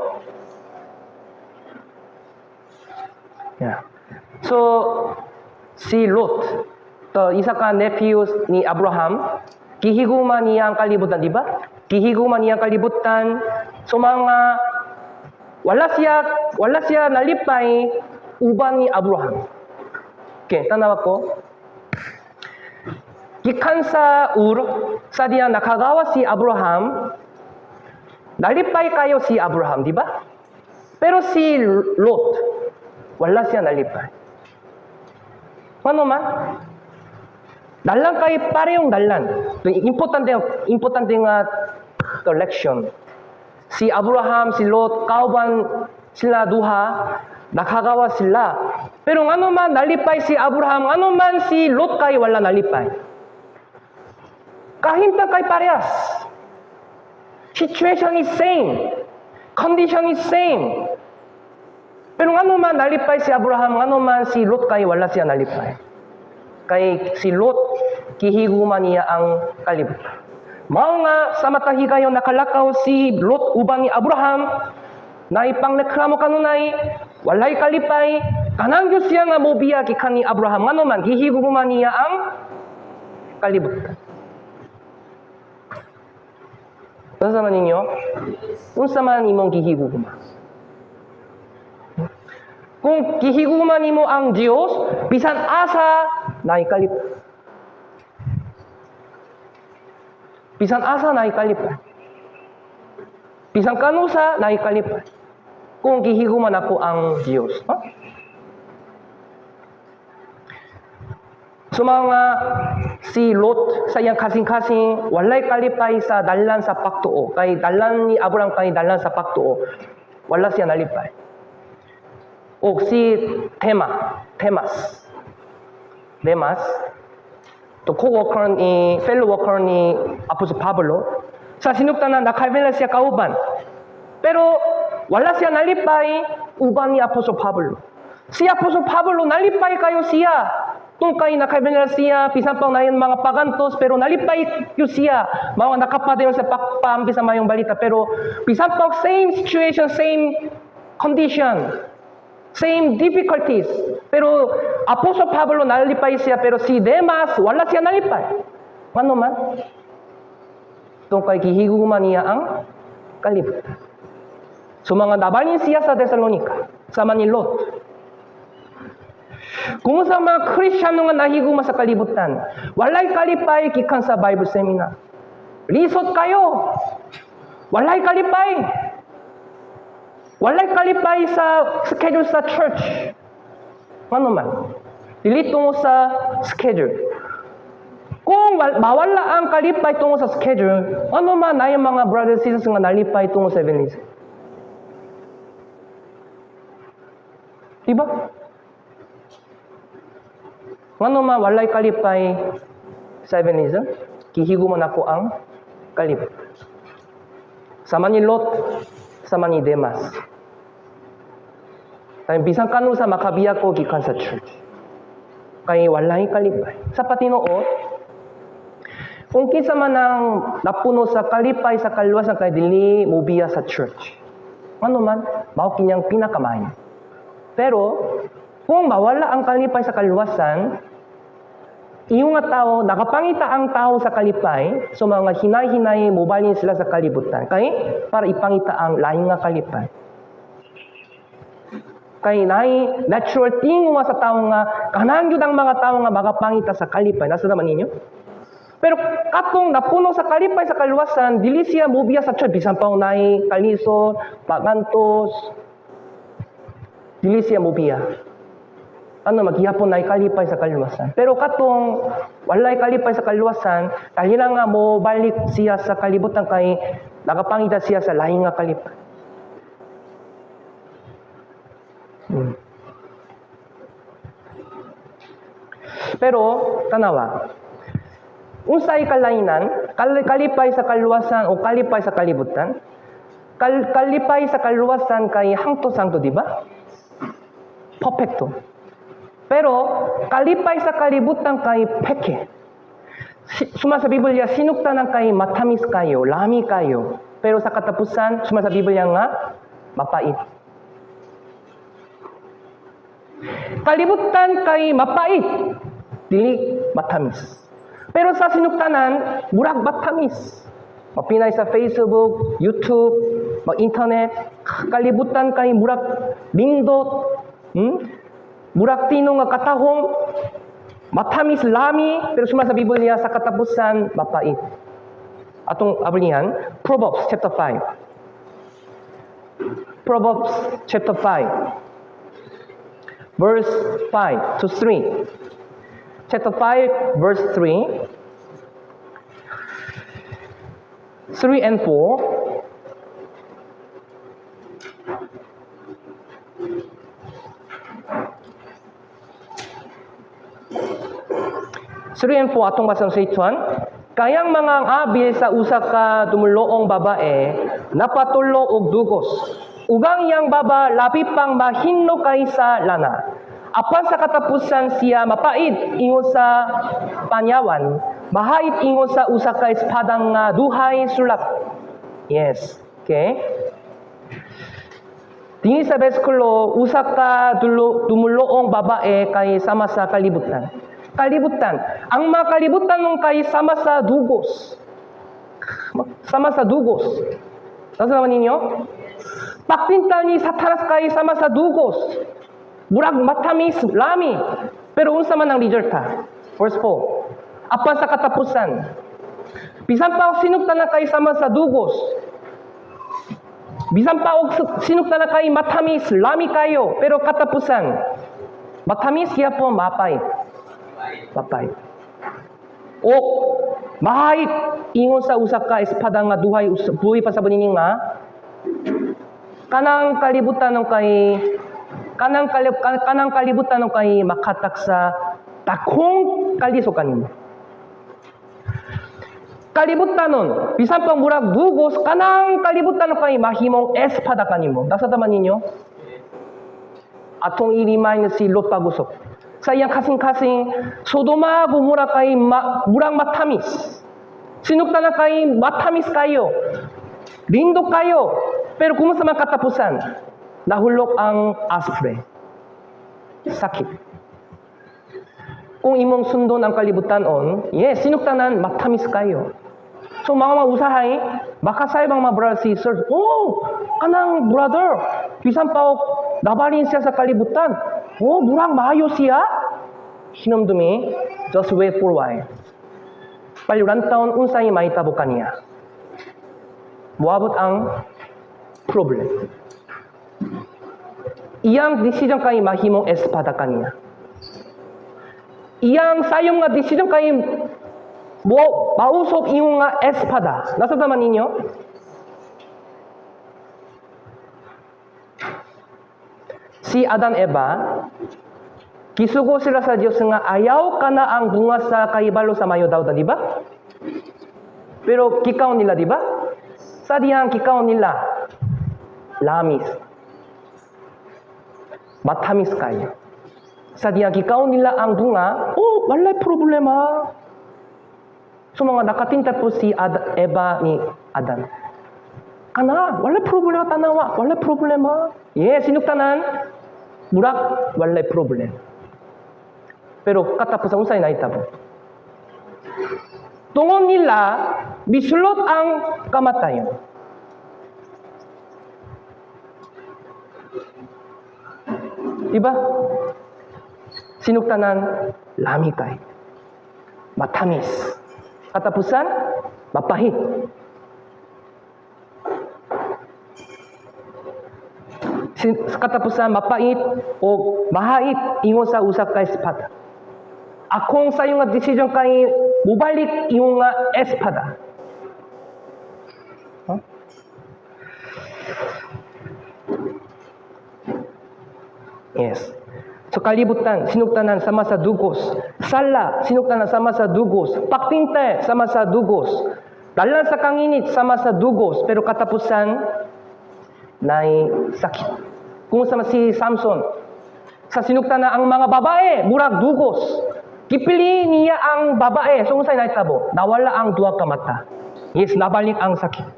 Yeah. So si Lot, to isa ka nephew ni Abraham, gihigugma niya ang kalibutan, di ba? Gihigugma niya ang kalibutan. So mga wala siya nalipay uban ni Abraham. Okay, tanawa ko. Gikan sa Ur, sa diya nakagawa si Abraham, nalipay kaayo si Abraham, di ba? Pero si Lot, wala siya nalipay. Ano man? Dalan kay parehong dalan. Importante, importante nga collection. Si Abraham, si Lot, kauban sila duha, nakagawa sila. Pero ano man nalipay si Abraham, ano man si Lot kay wala nalipay. Kahimtang kay parehas. Situation is same. Condition is same. Pero ano man nalipay si Abraham, ano man si Lot kay wala siya nalipay. Kay si Lot, gihigugma niya ang kalibutan. Mao nga sa matag higayon nakalakaw si Lot uban ni Abraham, naipangreklamo kanunay, walay kalipay, kanang gyud siya nga mobiya gikan ni Abraham, ngano man gihigugma niya ang kalibutan. Unsa man ninyo? Unsa man imong gihigugma? Kung gihigugma nimo ang Dios, bisan asa naay kalipay. Bisan asa naay kalipay. Bisan kanusa naay kalipay. Kung gihigugma nako ang Dios. Huh? So mga si Lot sa iyang kasing-kasing walay kalipay sa dalan sa pagtuo. Kay dalan ni Abraham kay dalan sa pagtuo. Wala siya nalipay. O si Tema, Temas. Demas. To co-worker ni, fellow worker ni Apostle Pablo. Sa sinugtanan, nakalbin siya kauban. Pero wala siya nalipay uban ni Apostle Pablo. Si Apostle Pablo nalipay kayo siya. Tungkay nakalbin siya, bisan pa na mga pagantos, pero nalipay yun siya. Mga nakapadayon sa pagpaambi sa mayong balita. Pero bisan pa same situation, same condition, same difficulties. Pero Apostle Pablo nalipay siya, pero si Demas wala siya nalipay. Ano man? Tungkay gihigugma niya ang kalibutan. So mga nabalin siya sa Thessalonica, sama ni Lot. Kung sa mga Kristyano nga nahigugma sa kalibutan, walay kalipay gikan sa Bible seminar. Lisod kayo. Walay kalipay. Walay kalipay sa schedule sa church. Ano man? Dili tungo sa schedule. Kung mawala ang kalipay tungo sa schedule, ano man na yung mga brothers and sisters nga nalipay tungo sa evangelism? Diba? Ngano man walay kalipay sa evangelism? Gihigugma nako ang kalipay. Sama ni Lot, sama ni Demas. Kay bisan kanusa makabiya ko gikan sa church. Kay walay kalipay. Sa patinuot, kung kinsa man ang napuno sa kalipay sa kaluwasan kay dili mobiya sa church. Ano man, mao kinyang pinakamaayo. Pero kung mawala ang kalipay sa kaluwasan, iyong nga tao, nakapangita ang tao sa kalipay, so mga hinay-hinay mobalin sila sa kalibutan. Kay para ipangita ang laing nga kalipay. Kay naay natural thing nga sa tao nga kanang gyud ang mga tao nga makapangita sa kalipay. Nasa naman ninyo? Pero katong napuno sa kalipay sa kaluwasan, dili siya mobiya sa church bisan pa naay kalisod, pagantos, dili siya mobiya. Ano maghihapon naay kalipay sa kaluwasan. Pero katong walay kalipay sa kaluwasan, dahil nga mo balik siya sa kalibutan kay nakapangita siya sa laing nga kalipay. Pero tanawa, unsay kalainan, kalipay sa kaluwasan o kalipay sa kalibutan? Kalipay sa kaluwasan kay hangtod-hangtod, di ba? Perfecto. Pero kalipay sa kalibutan kay peke. Suma sa Biblia, sinugtanan kay matamis kayo, lami kayo. Pero sa katapusan, suma sa Biblia nga, mapait. Kalibutan kay mapait, dili matamis. Pero sa sinugtanan, murag matamis. Mapinay sa Facebook, YouTube, mag-internet, kalibutan kay murag lindot, Murag tino nga katahong, matamis lami, pero suma sa Biblia sa katapusan, mapait. Atong ablihan, Proverbs chapter 5. Proverbs chapter 5, verse 5 to 3. Chapter 5, verse 3. 3 and 4. 3 and 4 atong basang sa ituan. Kayang mga abil sa usa ka dumuluong babae napatulo og dugos. Ugang iyang baba labi pang mahinlo kaysa lana. Apan sa katapusan siya mapait ingon sa panyawan, mahait ingon sa usa ka espadang nga duhay sulap. Yes. Okay. Dinhi sa bersikulo, usa ka dumuluong babae kay sama sa kalibutan. Kalibutan. Ang mga kalibutan nung kay sama sa dugos. Sama sa dugos. Nasa naman ninyo? Pagpinta ni Satanas kay sama sa dugos. Murag matamis, lami. Pero unsa man ang resulta? Verse 4. Apan sa katapusan, bisan pa og sinugtan na kay sama sa dugos. Bisan pa og sinugtan na kay matamis, lami kayo. Pero katapusan, matamis siya po mapait. Mapait. O mahait ingon sa usa ka espada nga duhay buhi pa sa bunini nga kanang kalibutan ng kay kanang kalibutan ng kay makatak sa dakong kalisod kanimo. Kalibutanon, bisan pang murag dugos, kanang kalibutan kay mahimong espada kanimo. Nasabtan ninyo? Atong i-remind si Lot pag-usok. Sa iyang kasing-kasing, Sodoma Gomora kay murag matamis. Sinugtanan kay matamis kayo. Lindot kayo. Pero kumusta man katapusan? Nahulok ang asufre. Sakit. Kung imong sundon ang kalibutanon, yes, sinugtanan, matamis kayo. So mga usahay, makasayop ang mga brother, sisters, "Oh, kanang brother, bisan pa og nabalin siya sa kalibutan. Oh, murag maayo siya." Hinumdumi, just wait for a while. Palihug unsay mahitabo kaniya. Moabot ang problem. Iyang decision kay mahimong espada kaniya. Iyang sayom nga decision kay mo mausok ingon nga espada. Nasabtan ninyo? Si Adan, Eva, gisugo sila sa Dios nga ayaw kana ang bunga sa kahibalo sa mayo daw, di ba? Pero gikaon nila, di ba? Sa diyang gikaon nila, lamis. Matamis kayo. Sa diyang gikaon nila ang bunga, oh, walay problema. So mga nakatinta po si Eva ni Adan. Kana, walay problema tanawa, walay problema. Yeah, sinugtanan, murag walay problem. Pero katapusan unsay nahitabo? Tungod nila, misulot ang kamatayon. Diba? Sinugtanan, lami kay. Matamis. Katapusan, mapahit. Katapusan, mapait o mahait ingon sa usa ka espada. Akong sayo nga decision kay mobalik ingon nga espada. Huh? Yes. So kalibutan, sinugtanan sama sa dugos. Sala, sinugtanan sama sa dugos. Pagtinte, sama sa dugos. Dalan sa kanginit, sama sa dugos. Pero katapusan, naay sakit. Kung sama si Samson, sa sinugtanan ang mga babae, murag dugos. Gipili niya ang babae. So unsay nahitabo? Nawala ang duha ka mata. Yes, nabalik ang sakit.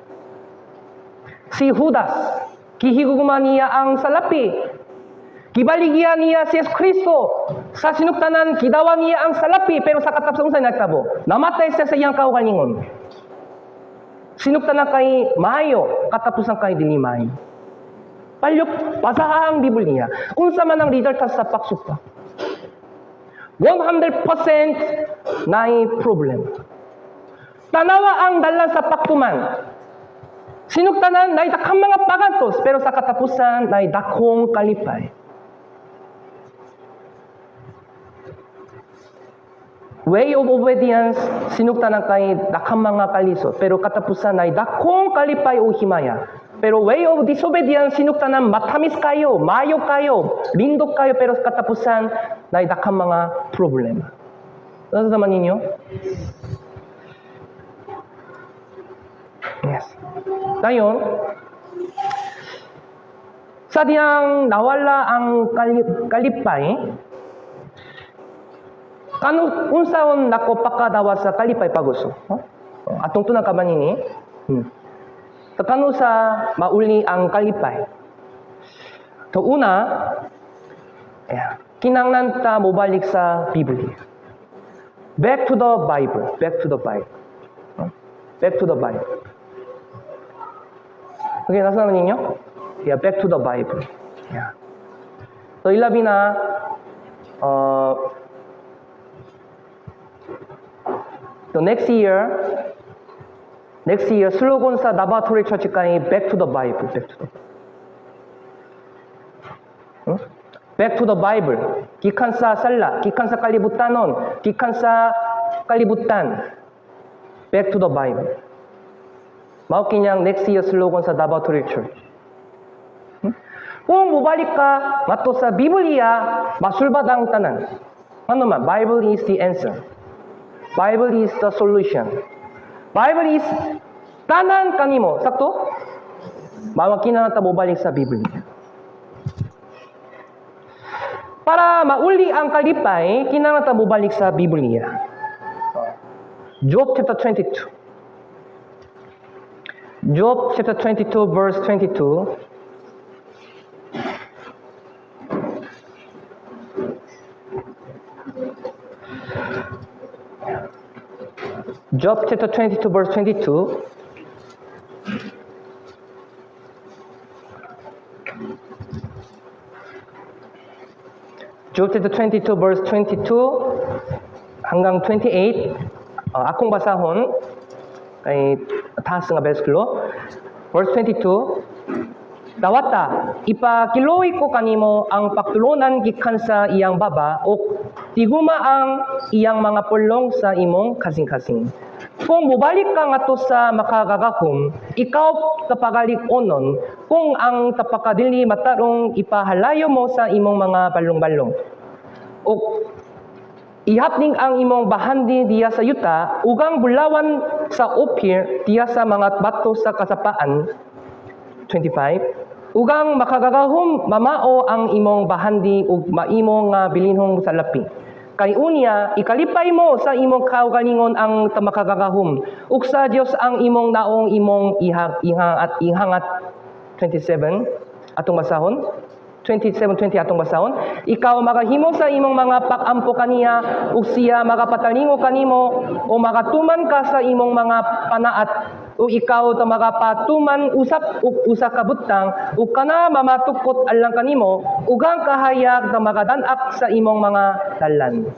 Si Judas, gihigugma niya ang salapi. Gibaligya niya si Yesu Kristo. Sa sinugtanan, gidawa niya ang salapi, pero sa katapusan unsay nahitabo? Namatay siya sa iyang kaugalingon. Sinugtanan kay maayo, katapusan kay dili maayo. Palihug, basaha ang Biblia. Unsa man ang resulta sa pagsupak? 100% naay problem. Tanawa ang dalan sa pagtuman. Sinugtanan naay daghang mga pagantos, pero sa katapusan naay dakong kalipay. Way of obedience, sinugtanan kay daghang mga kalisod, pero katapusan ay dakong kalipay o himaya. Pero way of disobedience, sinugtanan matamis kayo, mayo kayo, lindot kayo, pero katapusan ay daghang mga problema. Nasabtan ninyo? Yes. Ngayon, sa diyang nawala ang kalipay, kanu unsaon nako pakadawa sa kalipay pag-usok? Huh? Atong tunang kaban ini. So, kanu sa mauli ang kalipay? So, una, yeah, kinahanglan ta mobalik sa Biblia. Back to the Bible. Back to the Bible. Huh? Back to the Bible. Okay, nasabtan ninyo? Yeah, back to the Bible. Yeah. So, ilabi na, the next year, slogan sa Navatory Church kay "Back to the Bible," back to the huh? Back to the Bible. Gikan sa sala, gikan sa kalibutanon, gikan sa kalibutan. Back to the Bible. Mao kinyang next year slogan sa Navatory Church. Kung mobalik ka ngadto sa Biblia, masulbad ang tanan. Ano man, Bible is the answer. Bible is the solution. Bible is tanan kanimo. Sakto? Mao kinahanglan ta mobalik sa Biblia. Para mauli ang kalipay, kinahanglan ta mobalik sa Biblia. Job chapter 22. Job chapter 22 verse 22. Job chapter 22 verse 22. Job chapter 22 verse 22 hanggang 28. Akong basahon kay taas nga bersikulo. Verse 22. Dawata, ipakiluoy ko kanimo ang pagtulunan gikan sa iyang baba ug tiguma ang iyang mga pulong sa imong kasing-kasing. Kung mobalik ka ngadto sa Makagagahom, ikaw tapagalik-onon, kung ang tapakadili matarong ipahalayo mo sa imong mga balong-balong. Ug ihapning ang imong bahandi diya sa yuta, ugang bulawan sa Ophir diya sa mga bato sa kasapaan. 25. Ugang Makagagahom mamao ang imong bahandi ug maimo nga bilinhong salapi. Kay unya ikalipay mo sa imong kaugalingon ang Makagagahom ug sa Dios ang imong naong imong iha at ihangat. 27 atong basahon. 27, 20 atong basahon. Ikaw makahimo sa imong mga pag-ampo kaniya ug siya magapatalingo kanimo, o makatuman ka sa imong mga panaat ug ikaw ta makapatuman usap ug usa ka butang ug kana mamatukot alang kanimo, ug ang kahayag na makadan-ak sa imong mga dalan.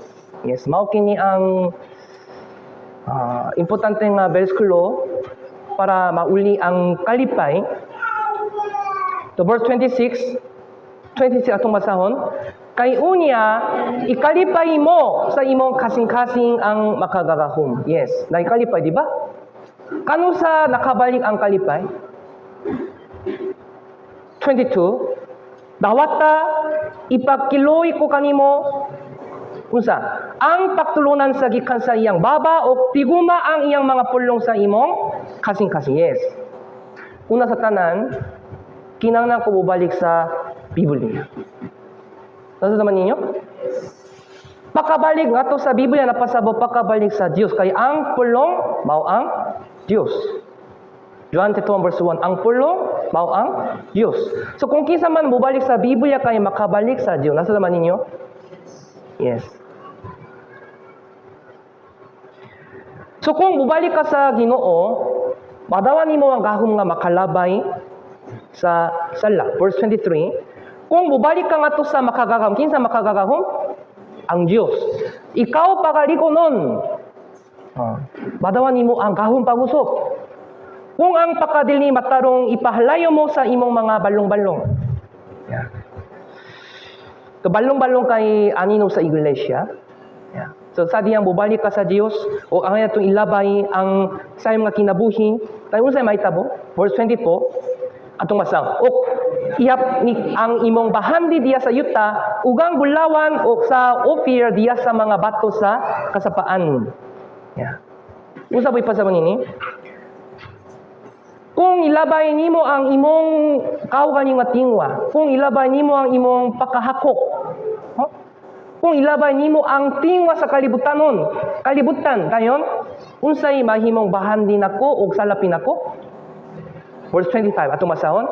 Yes, mao kini ang importante nga bersikulo para mauli ang kalipay. To verse 26, 26 atong basahon. Kay unya, ikalipay mo sa imong kasing-kasing ang Makagagahom. Yes, naikalipay, di ba? Kanusa nakabalik ang kalipay? 22. Dawata, ipakiluoy ko kanimo unsa ang pagtulunan sa gikan sa iyang baba o tiguma ang iyang mga pulong sa imong kasing-kasing. Yes. Una sa tanan, kinahanglan ko mobalik sa Biblia. Nasa naman ninyo? Pakabalik ngadto sa Biblia napasabot pakabalik sa Dios, kay ang pulong mao ang Dios. Juan 1 verse 1, ang pulong mao ang Dios. So kung kinsa man mobalik sa Biblia kay makabalik sa Dios. Nasa naman ninyo? Yes. So kung mobalik ka sa Ginoo, madawa nimo ang gahom nga makalabay sa sala. Verse 23, kung mobalik ka ngadto sa Makagagahom, kinsa Makagagahom? Ang Dios. Ikaw pagaliko nun. Madawa nimo ang gahom pag-usop. Kung ang pakadili matarong ipahalayo mo sa imong mga balong-balong. Yeah. So, balong-balong kay anino sa iglesia. Yeah. So sa diyang mobalik ka sa Dios o ang atong ilabay ang sa imong kinabuhi, tayo unsay mahitabo? Verse 24 atong basa. Ok ihap ni ang imong bahandi diya sa yuta ugang bulawan o sa Ophir diya sa mga bato sa kasapaan. Yeah. Unsa ba ipasabot nini? Kung ilabay nimo ang imong kaugaling nga tingwa, kung ilabay nimo ang imong pakahakok, huh? Kung ilabay nimo ang tingwa sa kalibutanon, kalibutan kayon, unsay mahimong bahandi nako og salapi nako? Verse 25 atong basahon.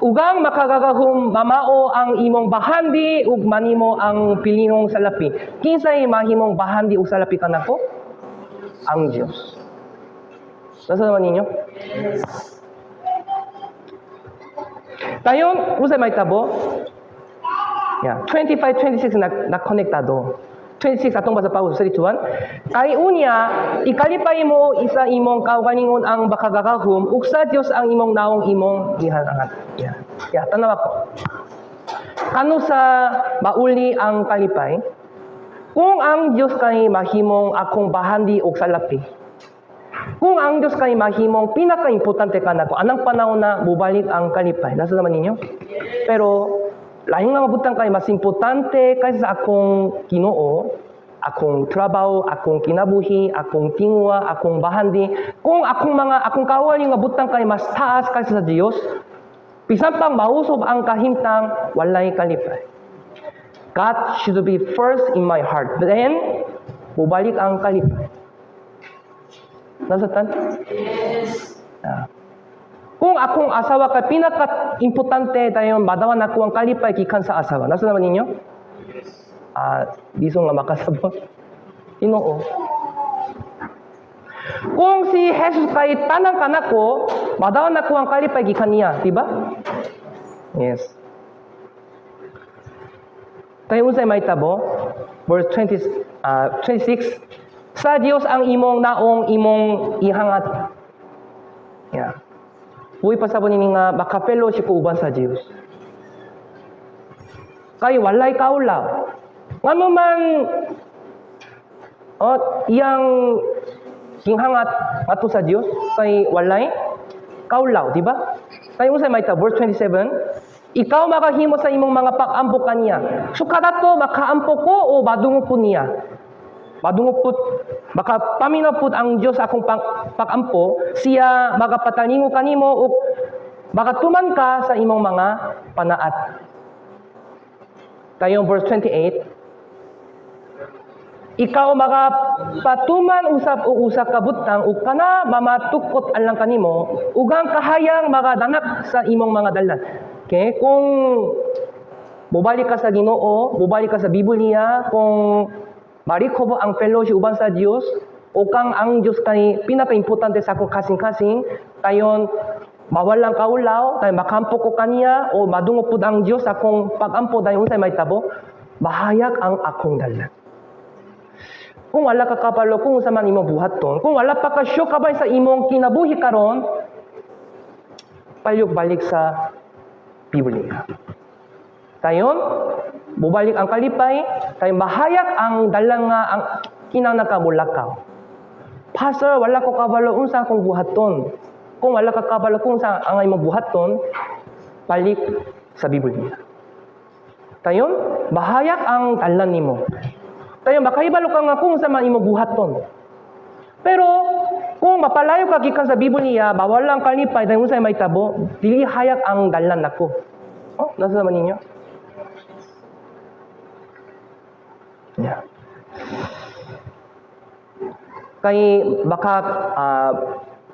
Ugang Makagagahom mamao ang imong bahandi ug manimo ang pilinong salapi. Kinsay mahimong bahandi ug salapi kanako? Ang Dios. Nasa naman ninyo? Dayon, unsay mahitabo? Yeah, 25, 26 na konektado. 26 atong basa pa 3, 2, 1. Kay unya, ikalipay mo isa imong kaugalingon ang Makagagahom ug sa Dios ang imong naong imong gihangat. Yeah. Yeah, tanawa ko. Kano sa mauli ang kalipay? Kung ang Dios kay mahimong akong bahandi og salapi. Kung ang Dios kay mahimong pinaka-importante kanako, anang panahon na mobalik ang kalipay. Nasa naman ninyo? Pero lahing nga mabutang kay mas importante kaysa sa akong Ginoo, Akong trabaho, akong kinabuhi, akong tinguha, akong bahandi, kung akong mga akong kaugalingon nga butang kay mas taas kaysa sa Dios, bisan pang mausob ang kahimtang, walay kalipay. God should be first in my heart. Then, mubalik ang kalipay. Nasabtan? Yes. Ah. Kung akong asawa kay pinaka-importante, dayon madawa nako ang kalipay gikan sa asawa. Nasabtan ninyo? Yes. Ah, lisod nga makasabot. Tinoo. Kung si Jesus kay tanan kanako, madawa nako ang kalipay gikan niya, di ba? Yes. Dayon unsay mahitabo? Verse 20, 26. Sa Dios ang imong naong imong ihangat. Yeah. Buhi pasabot nini nga maka-fellowship ko uban sa Dios. Kay walay kaulaw. Ngano man, oh, iyang ginghangat ngadto sa Dios kay walay kaulaw, di ba? Kay unsay mahitabo? Verse 27, ikaw makahimo sa imong mga pag-ampo kaniya. So kadato makaampo ko o madungog po niya. Madungog pud, makapaminaw pud ang Dios akong pag-ampo, siya makapatalingo kanimo ug makatuman ka sa imong mga panaat. Dayon verse 28, ikaw makapatuman usab og usa ka butang ug kana mamatukot alang kanimo ug ang kahayang makadanak sa imong mga dalan. Okay? Kung mobalik ka sa Ginoo, mobalik ka sa Biblia, kung ma-recover ang fellowship uban sa Dios, o kang ang Dios kay pinaka-importante sa akong kasing-kasing, dayon mawalang kaulaw, dayon makampo ko kaniya o madungog pud ang Dios akong pagampo, dayon unsay mahitabo? Mahayag ang akong dalan. Kung wala ka kabalo kung unsa man imong buhaton, kung wala pa ka sure kabay sa imong kinabuhi karon, palihog balik sa Biblia. Dayon, mubalik ang kalipay, dayon mahayag ang dalan nga ang kinahanglan ka mulakaw. Pastor, wala ko kabalo unsa akong buhaton. Kung wala ka kabalo kung unsa ang imong buhaton, balik sa Biblia. Dayon, mahayag ang dalan nimo. Dayon makahibalo ka nga kung unsa man imong buhaton. Pero kung mapalayo ka gikan sa Biblia, mawala ang kalipay, dayon unsay mahitabo? Dili hayag ang dalan nako. Oh, nasabtan ninyo? Yeah. Kay baka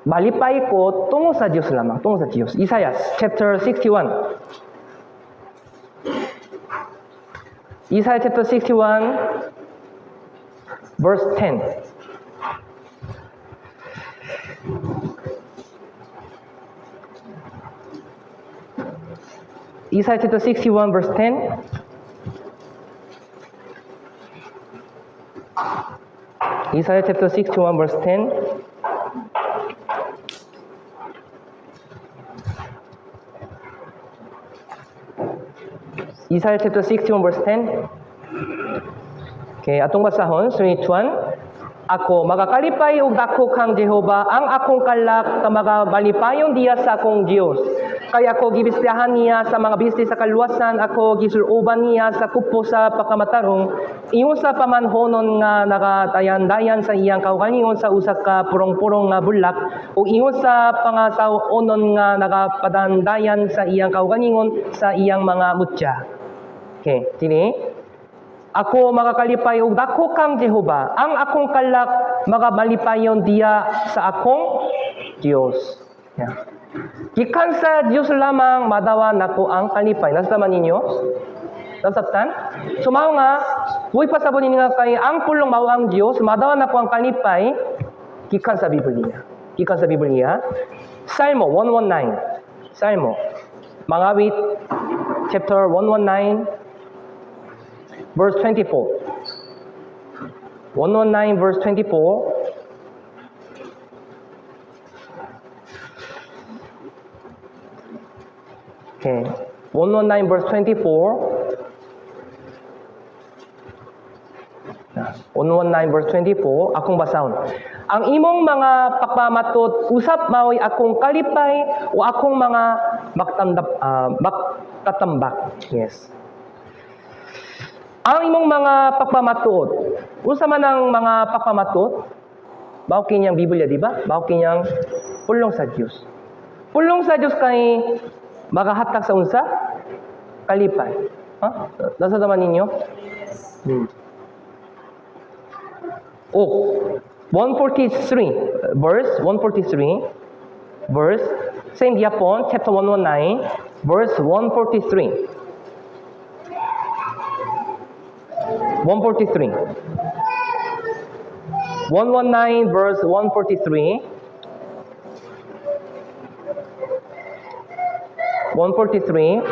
malipay ko tungo sa Dios lamang, tungo sa Dios. Isaiah chapter 61. Isaiah chapter 61 verse 10. Isaiah chapter 61 verse 10. Isaiah chapter 61 verse 10. Isaiah chapter 61 verse 10. Okay, atong basahon, 3, 2, 1. Ako magakalipay og dako kang Jehova, ang akong kalak magamalipayon diya sa akong Dios. Kay ako gibistihan niya sa mga bisti sa kaluwasan, ako gisuloban niya sa kupo sa pagkamatarong, ingon sa pamanhonon nga nakatayan-dayan sa iyang kaugalingon sa usa ka purong-purong nga bulak, ug ingon sa pangasaw-onon nga nakapadandayan sa iyang kaugalingon sa iyang mga mutya. Okay, dini. Ako makakalipay og dako kang Jehova, ang akong kalak magamalipayon diya sa akong Dios. Yeah. Gikan sa Dios lamang madawa nako ang kalipay. Nasabtan ninyo? Nasabtan? So mao nga, buhi pasabot ninyo nga kay ang pulong mao ang Dios, madawa nako ang kalipay gikan sa Biblia. Gikan sa Biblia. Salmo 119. Salmo. Mangawit chapter 119 verse 24. 119 verse 24. Okay. 119 verse 24. 119 verse 24, akong basahon. Ang imong mga pagpamatud usab mao'y akong kalipay o akong mga magtatambak. Yes. Ang imong mga pagpamatuod. Unsa man ang mga pagpamatud? Mao kinyang Biblia, di ba? Mao kinyang pulong sa Dios. Pulong sa Dios kay magahatag sa unsa? Kalipay. Ha? Nasa naman ninyo? Oh, 143 verse 143 verse, same gyapon, chapter 119 verse 143. 143. 119 verse 143. 143.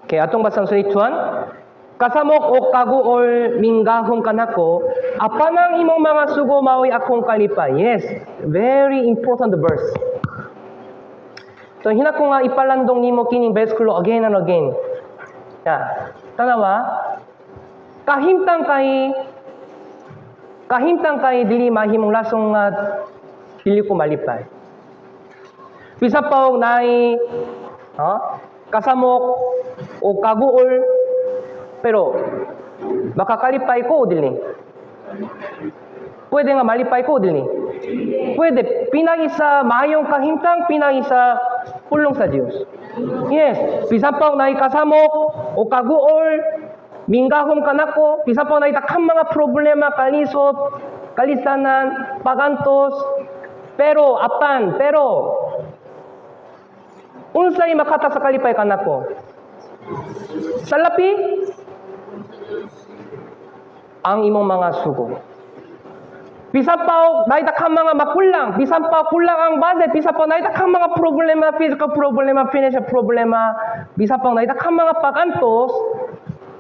Okay, atong basang sulituan. Kasamok o kaguol minggahom kanako, apan ang imong mga sugo maoy akong kalipay. Yes, very important verse. So hinako nga ipalandong nimo kining bersikulo again and again. Ya, tanawa, kahimtang kay dili mahimong lasong nga dili ko malipay. Bisa pa og naay, ha, kasamok o kaguol, pero makakalipay ko o dili? Pwede nga malipay ko o dili? Pwede. Pinagi sa maayong kahimtang, pinagi sa pulong sa Dios. Yes, bisan pa og naay kasamok o kaguol, minggahom kanako, bisan pa og naay daghang mga problema, kalisod, kalisanan, pagantos, pero apan, pero unsay makata sa kalipay kanako? Salapi ang imong mga sugo. Bisan pa og naay daghang mga makulang, bisan pa kulang ang budget, bisan pa naay daghang mga problema, physical problema, financial problema, bisan pa naay daghang mga pagantos,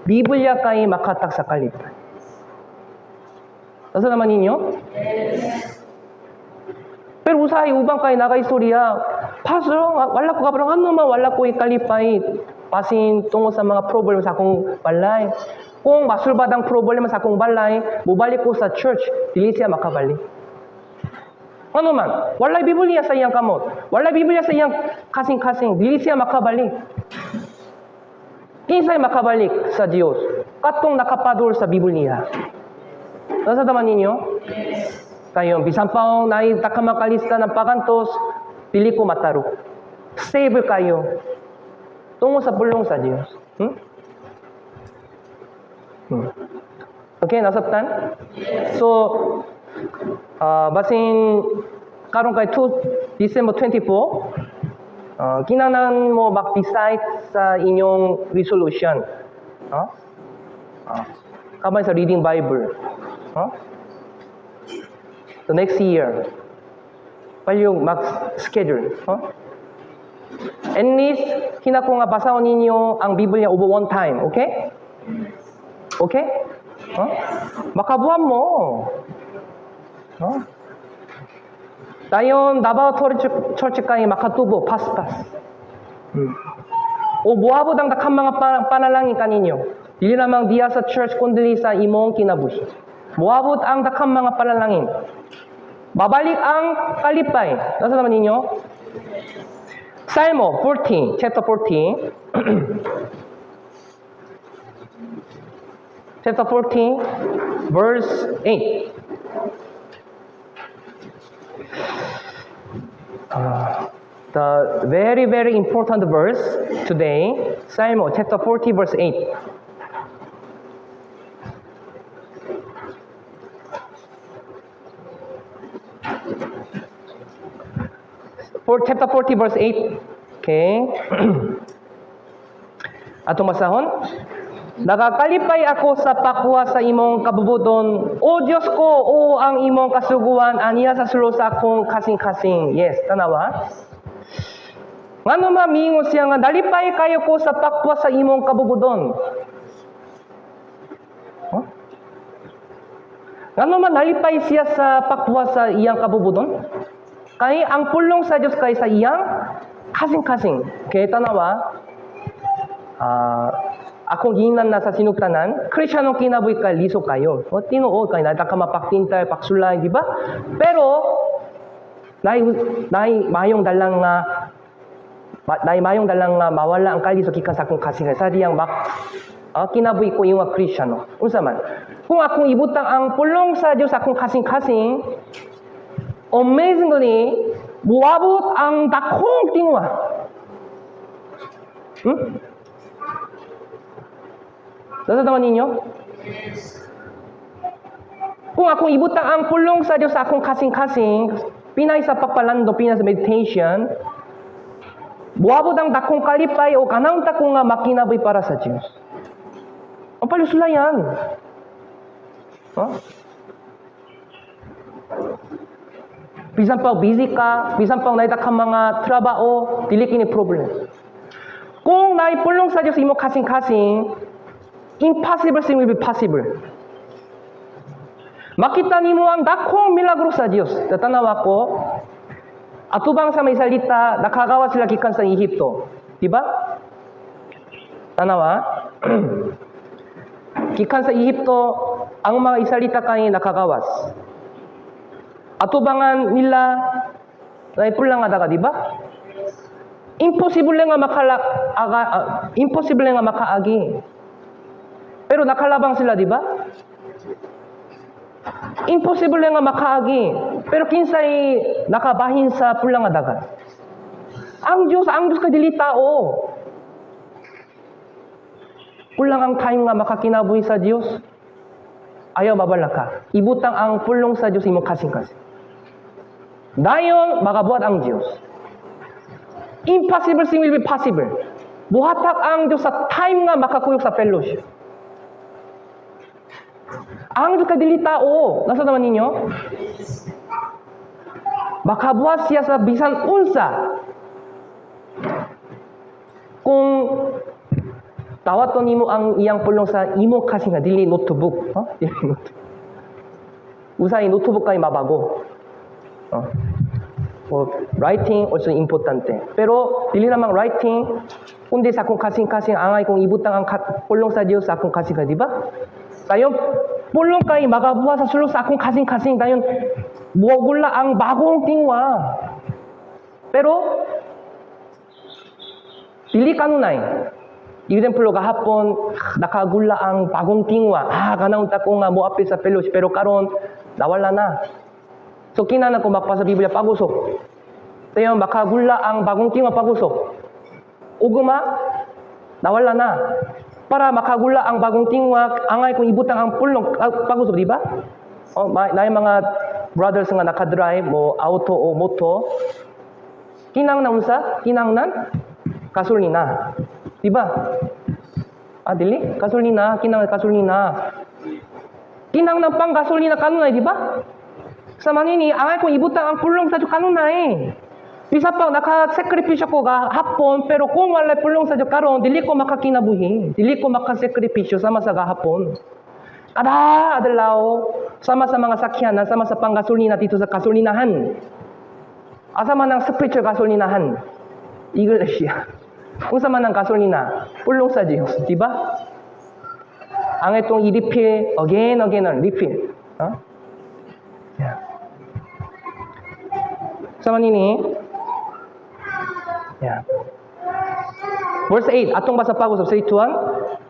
Biblia kay makahatag sa kalipay. Nasa naman ninyo? Pero usahay ubang kay nagaistorya, "Pastor, wala ko kabrang ano man, wala ko ikalipay. Basin tungod sa mga problema sa akong balay. Kung masulbad ang problema sa akong balay, mubalik ko sa church," dili siya makabalik. Ano man, walay Biblia sa iyang kamot, walay Biblia sa iyang kasing-kasing, dili siya makabalik. Kinsay makabalik sa Dios? Katong nakapadol sa Biblia. Nasa naman ninyo? Kayo, bisan pa og naay takamakalista ng pagantos, dili ko matarok. Stable kayo. Tungo sa pulong sa Dios. Hmm? Okay, nasabtan? So, basin karon kay 2, December 24, kinahanglan mo mag-decide sa inyong resolution. Huh? Kabay sa reading Bible. Huh? The next year, 빨리 mag-schedule. Huh? At least, hinako nga basahon ninyo ang Biblia over one time. Okay? Okay? Huh? Makabuhat mo. Huh? Dayon Davao Church kay makatubo, paspas. O moabot ang daghang mga panalangin kaninyo. Dili lamang diya sa church kundi sa imong kinabuhi. Moabot ang daghang mga panalangin. Mabalik ang kalipay. Nasa naman ninyo? Salmo 14, chapter 14. Chapter 14, verse 8. The very, very important verse today, Salmo chapter 40, verse 8. For chapter 40, verse 8. Okay. Atong basahon. Nagakalipay ako sa pagkuha sa imong kabubuton. O Diyos ko, o ang imong kasuguan, aniya sa sulod sa akong kasing-kasing. Yes, tanawa. Ngano man miingon siya nga nalipay kayo ko sa pagkuha sa imong kabubuton? Huh? Ngano man nalipay siya sa pagkuha sa iyang kabubuton? Kay ang pulong sa Dios kay sa iyang kasing-kasing. Okay, tanawa. Akong giingnan na sa sinugtanan, Kristiyanong kinabuhi ka, lisod kayo. O, tinuod kay naa ka mapaktintal, paksulay, di ba? Pero, naay, naay mayong dalang nga Naay mayong dalang nga mawala ang kalisod gikan sa akong kasing sa diyang mak kinabuhi ko yung Kristiyano. Unsa man? Kung akong ibutang ang pulong sa Dios akong kasing-kasing, amazingly, moabot ang dakong tinguha. Nasabtan ninyo? Kung akong ibutang ang pulong sa Dios sa akong kasing-kasing, pinay sa pagpalando, pinay sa meditation, moabot ang dakong kalipay o kanang takong nga makinabuhi para sa Dios. Ang palusulayan. Huh? Bisan pa busy ka, bisan pa naay daghang mga trabaho, dili kini problem. Kung naay pulong sa Dios imo kasing-kasing, impossible thing will be possible. Makita nimo ang dakong milagro sa Dios. Tatanawa ko, atubang sa mga Israelita, nakagawas sila gikan sa Ehipto. Diba? Tanawa. Gikan sa Ehipto, ang mga Israelita kay nakagawas. Atubangan nila naay pula nga dagat, di ba? Imposible nga makala aga, imposible nga makaagi. Pero nakalabang sila, di ba? Imposible nga makaagi. Pero kinsay nakabahin sa pula nga dagat? Ang Diyos, ang Diyos kay dili tao. Kulang ang time nga makakinabuhi sa Diyos. Ayaw mabalaka. Ibutang ang pulong sa Diyos imong kasing-kasing. Dayon makabuhat ang Diyos. Impossible thing will be possible. Muhatag ang Diyos sa time nga makakuyog sa fellowship. Ang Diyos kay dili tao. Nasabtan ninyo? Makabuhat siya sa bisan unsa. Kung dawaton nimo ang iyang pulong sa imong kasing nga dili notebook, oh? Dili notebook. Usahay notebook kay mabago. Oh. Writing also importante. Pero dili namang writing kundi sa akong kasing-kasing angay kong ibutang ang pulong sa Dios sa akong kasing, di ba? Dayon pulong kay magabuhat sa sulod sa akong kasing-kasing, dayon muwagula ang bagong tinguha. Pero dili kanunay. Example, gahapon nakagula ang bagong tinguha. Kanang ta ko nga moapil sa fellowship, pero karon nawala na. So kinahanglan ko magbasa Biblia pag-usok. Dayon makagula ang bagong tinguha pag-usok. Ugma nawala na. Para makagula ang bagong tinguha, angay kong ibutang ang pulong pag-usok, di ba? Oh, naay mga brothers nga nakadrive mo auto o moto. Kinahanglan unsa? Kinahanglan gasolina. Di ba? Ah, dili? Gasolina, kinahanglan gasolina. Kinahanglan pang gasolina kanunay, di ba? Sa manini, angay kong ibutang ang pulong sa kanunay. Bisa pa naka-sakripisyo ko gahapon, pero kung wala pulong sa karon, dili ko makakinabuhi. Dili ko makasakripisyo sama sa gahapon. Kada adlaw, sama sa mga sakyanan, sama sa panggasolina dito sa gasolinahan. Asa man ang spiritual gasolinahan? Iglesia. Unsa man ang gasolina? Pulong sa Diyos, di ba? Ang itong i-refill, again, again, refill. Huh? Yeah. Sama nini? Yeah. Verse 8, atong basa pa ko sa 3, 2,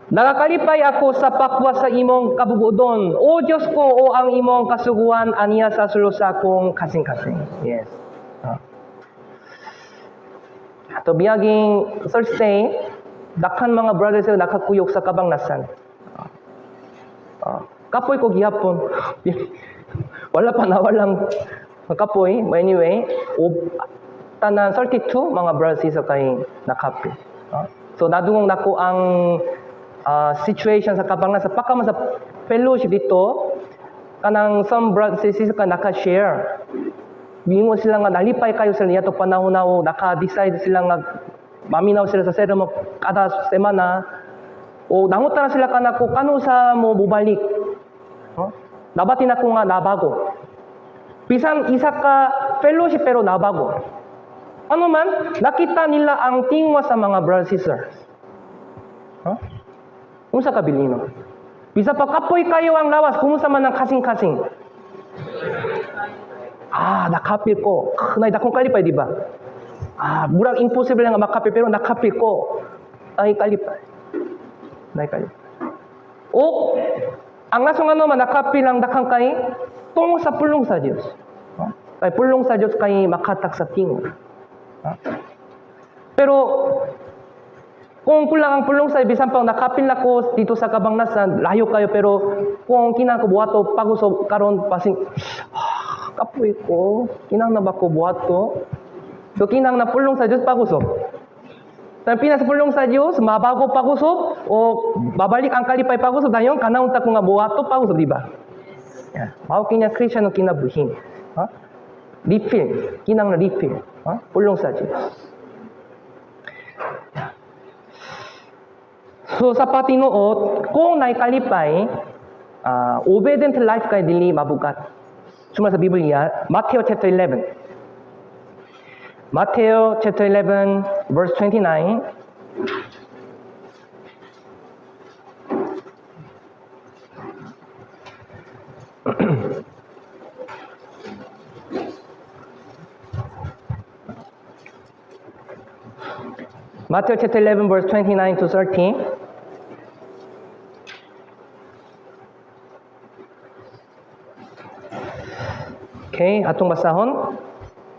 1. Nagakalipay ako sa pagbuhat sa imong kabubudon. O Diyos ko, o ang imong kasuguan, aniya sa sulod sa akong kasing-kasing. Yes. To biyaging Thursday, dakhan mga brothers nga nakakuyog sa Kabanglasan. Kapoy ko gihapon. Wala pa na walang kapoy. But anyway, tanan 32 mga brothers sa kay nakapi. So nadungog nako ang situation sa Kabanglasan pagka man sa fellowship dito, kanang some brothers sisters ka naka-share. Mingon sila nga nalipay kayo sila niya panahon na o naka-decide sila nga maminaw sila sa sermon kada semana o nangutana sila kanako kanus-a mo mobalik. Oh? Nabati nako nga nabago. Bisan isa ka fellowship pero nabago. Ano man, nakita nila ang tinguha sa mga brothers sisters. Huh? Unsa ka bilino? Bisa pa kapoy kayo ang lawas, kumusta man ang kasing-kasing? Ah, nakapil ko. Nay dakong kalipay, di ba? Ah, murag imposible nga makapil pero nakapil ko. Ay kalipay. Nay kalipay. O ang rason nga naman nakapil ang daghang kay tungo sa pulong sa Dios. No? Kay pulong sa Dios kay makatak sa tingog. No? Pero kung kulang ang pulong sa bisan pang nakapil na ko dito sa Kabangnasan, layo kayo, pero kung kinang ko buhato pagusob karon pasin ah, kapoy ko, kinang na ba ko buhato? So kinang na pulong sa Dios pagusob. Sa pinas pulong sa Dios, mabago pagusob o babalik ang kalipay pagusob dayon kanang unta ko nga buhato pagusob, di ba? Yeah. Mao kini Kristiyano kinabuhi. Ha? Refill, kinang na refill. Ha? Pulong sa Dios. So sa patinuot, kung naikalipay, obedient life kay dili mabugat. Suma sa Biblia, Matthew chapter 11. Matthew chapter 11 verse 29. Matthew chapter 11 verse 29 to 30. Okay, atong basahon.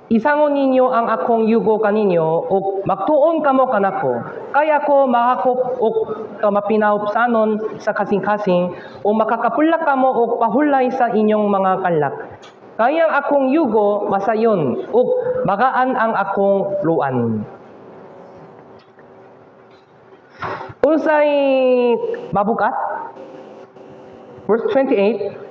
Isangon ninyo ang akong yugo kaninyo ug magtuon kamo kanako. Kay ako mahakop ug mapinahupsanon sa kasing-kasing o makakapulak kamo og pahulay sa inyong mga kanlak. Kay ang akong yugo masayon ug magaan ang akong luan. Unsay mabugat? Verse 28.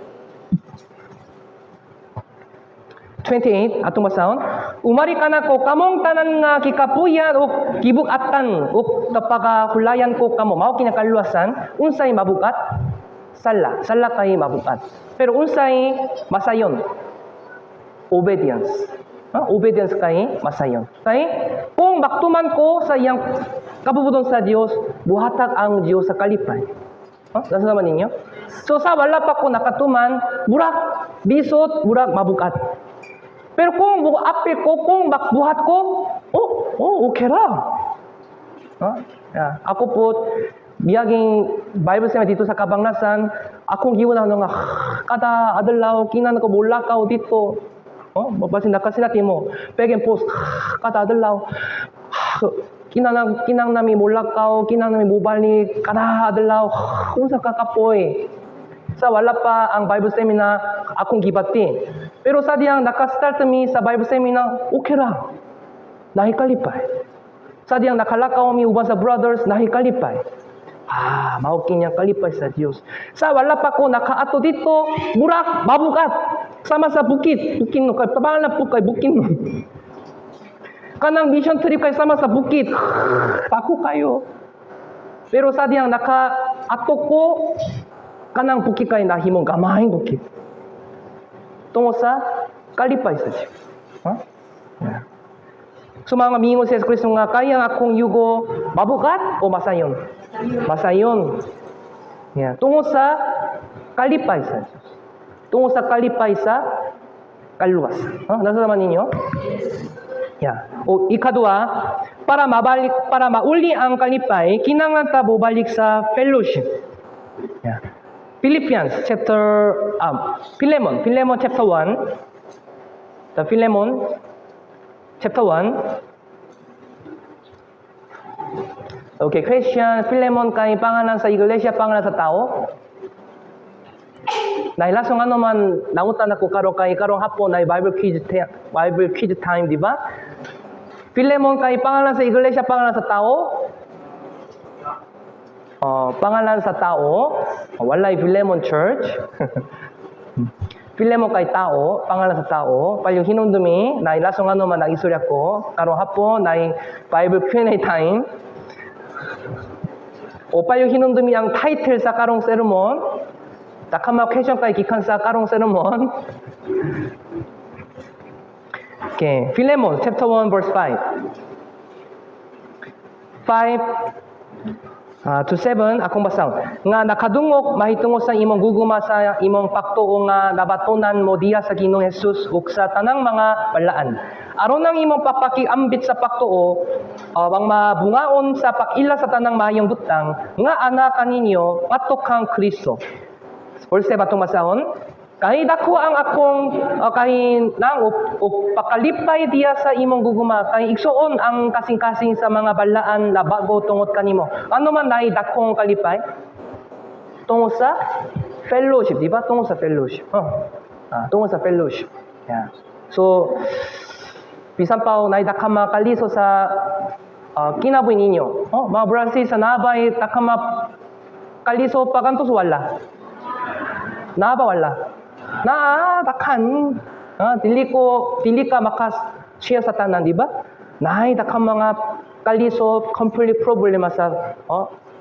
28 atong basahon. Umari kanako kamong tanan nga kikapuyan ug gibug-atan ug tapagahulayan ko kamo. Mao kinakaluwasan. Unsay mabugat? Sala. Sala kay mabugat. Pero unsay masayon? Obedience. Ha? Obedience kay masayon. Kay kung magtuman ko sa iyang kabubuton sa Dios, buhatag ang Dios sa kalipay. Ha? Nasa naman ninyo? So sa wala pa ko nakatuman, murag bisot, murag mabugat. Pero kung apil ko, kung magbuhat ko, oh, okay ra. Ha? Yeah. Ako po, miyaging Bible seminar dito sa Kabangnasan, akong giuna nga, kada adlaw, kinan ko mulakaw dito. Oh, mabasin nakasinati mo. Back and forth, kada adlaw. Kinang nami mulakaw, kinang nami mubalik, kada adlaw, unsa ka kapoy. Sa wala pa ang Bible seminar, akong gibati. Pero sa diyang nakastart mi sa Bible seminar, okay ra. Nahikalipay. Sa diyang nakalakaw mi uban sa brothers, nahikalipay. Ah, mao kinyang kalipay sa Dios. Sa wala pa ko nakaato dito, murak, mabugat. Sama sa bukid, bukid no, kay pabangan po kay bukid no. Kanang mission trip kay sama sa bukid. Pako kayo. Pero sa diyang nakaato ko, kanang bukid kay nahimong gamahing bukid. Tungo sa kalipay sa Dios. Huh? Yeah. So mga mingon si Jesu Kristo nga kaya ang akong yugo mabugat o masayon? Masayon. Yeah. Tungo sa kalipay sa Dios. Tungo sa kalipay sa kaluwas. Huh? Nasa naman ninyo? Yeah. O ikaduha, para mauli ang kalipay, kinahanglan ta bobalik sa fellowship. Yeah. Philippians chapter Philemon chapter 1. The Philemon chapter 1. Okay, question. Philemon kay pangalan sa iglesia, pangalan sa tao? Nahilasong ano man nangutan ako karon kay karong hapon na Bible quiz time, di ba? Philemon kay pangalan sa iglesia, pangalan sa tao? Pangalan sa tao, walay Philemon Church. Philemon kay tao, pangalan sa tao. Palihug hinumdumi, nahilasong ano man nagisurya ko karong hapon na Bible Q&A time. O palihug hinumdumi ang title sa karong sermon. Takama question kay gikan sa karong sermon. Okay, Philemon chapter 1 verse 5. 5. To 7, akong basahon. Nga nakadungog mahitungod sa imong gugma sa imong pagtuo nga nabatonan mo diha sa Ginoong Jesus ug sa tanang mga balaan. Aron ang imong pagpakiambit sa pagtuo ang mabungaon sa pag-ila sa tanang maayong butang nga ana kaninyo ngadto kang Kristo. Verse 7 atong basahon. Kay dako ang akong kahinangop ug pagkalipay diha sa imong gugma, kay igsuon ang kasing-kasing sa mga balaan nabago tungod kanimo. Ano man naay dakong kalipay? Tungod sa fellowship, di ba? Tungod sa fellowship. Oh. Ah, tungod sa fellowship. Yeah. So bisan pa naay daghang mga kalisod sa kinabuhi ninyo. Oh, mga brothers, sa naa bay daghang mga kalisod pa kantos wala? Naa ba wala? Naa, daghan. Ah, dili ka makas share sa tanan, di ba? Naay daghang mga kalisod, conflict, problema sa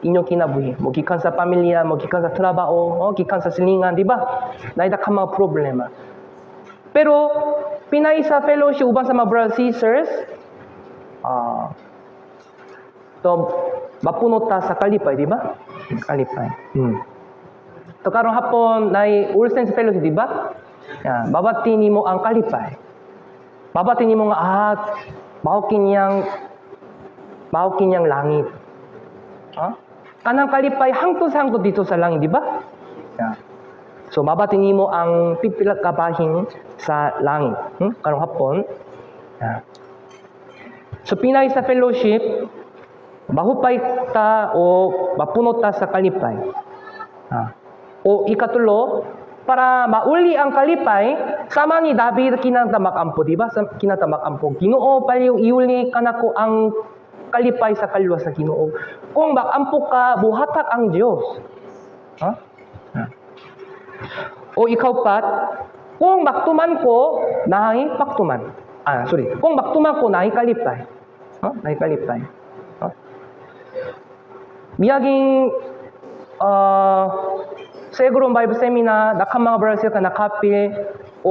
inyong kinabuhi. Mo gikan sa pamilya, mo gikan sa trabaho, gikan sa silingan, di ba? Naay daghang mga problema. Pero pinay sa fellowship uban sa mga brothers sisters, to mapuno ta sa kalipay, di ba? Kalipay. To karong hapon naay All Saints Fellowship, di ba? Ya, mabati nimo ang kalipay. Mabati nimo nga mao kiniyang langit. Ha? Kanang kalipay hangtod sa hangtod dito sa langit, di ba? Ya. So mabati nimo ang pipila ka bahin sa langit. Karong hapon. Ya. So pinay sa fellowship, mahupay ta o mapuno ta sa kalipay. Ha. O ikatulo, para mauli ang kalipay, sama ni David kinahanglan makampo, di ba? Kinahanglan makampo. "Ginoo, palihog iuli kanako ang kalipay sa kaluwas sa Ginoo." Kung makampo ka, muhatag ang Dios. Ha? Ha? O ikaupat, kung magtuman ko, naay pagtuman. Ah, sorry. Kung magtuman ko, naay kalipay. Ha? Naay kalipay. Ha? Miaging cell group Bible seminar, daghang mga brothers ka nakapil, o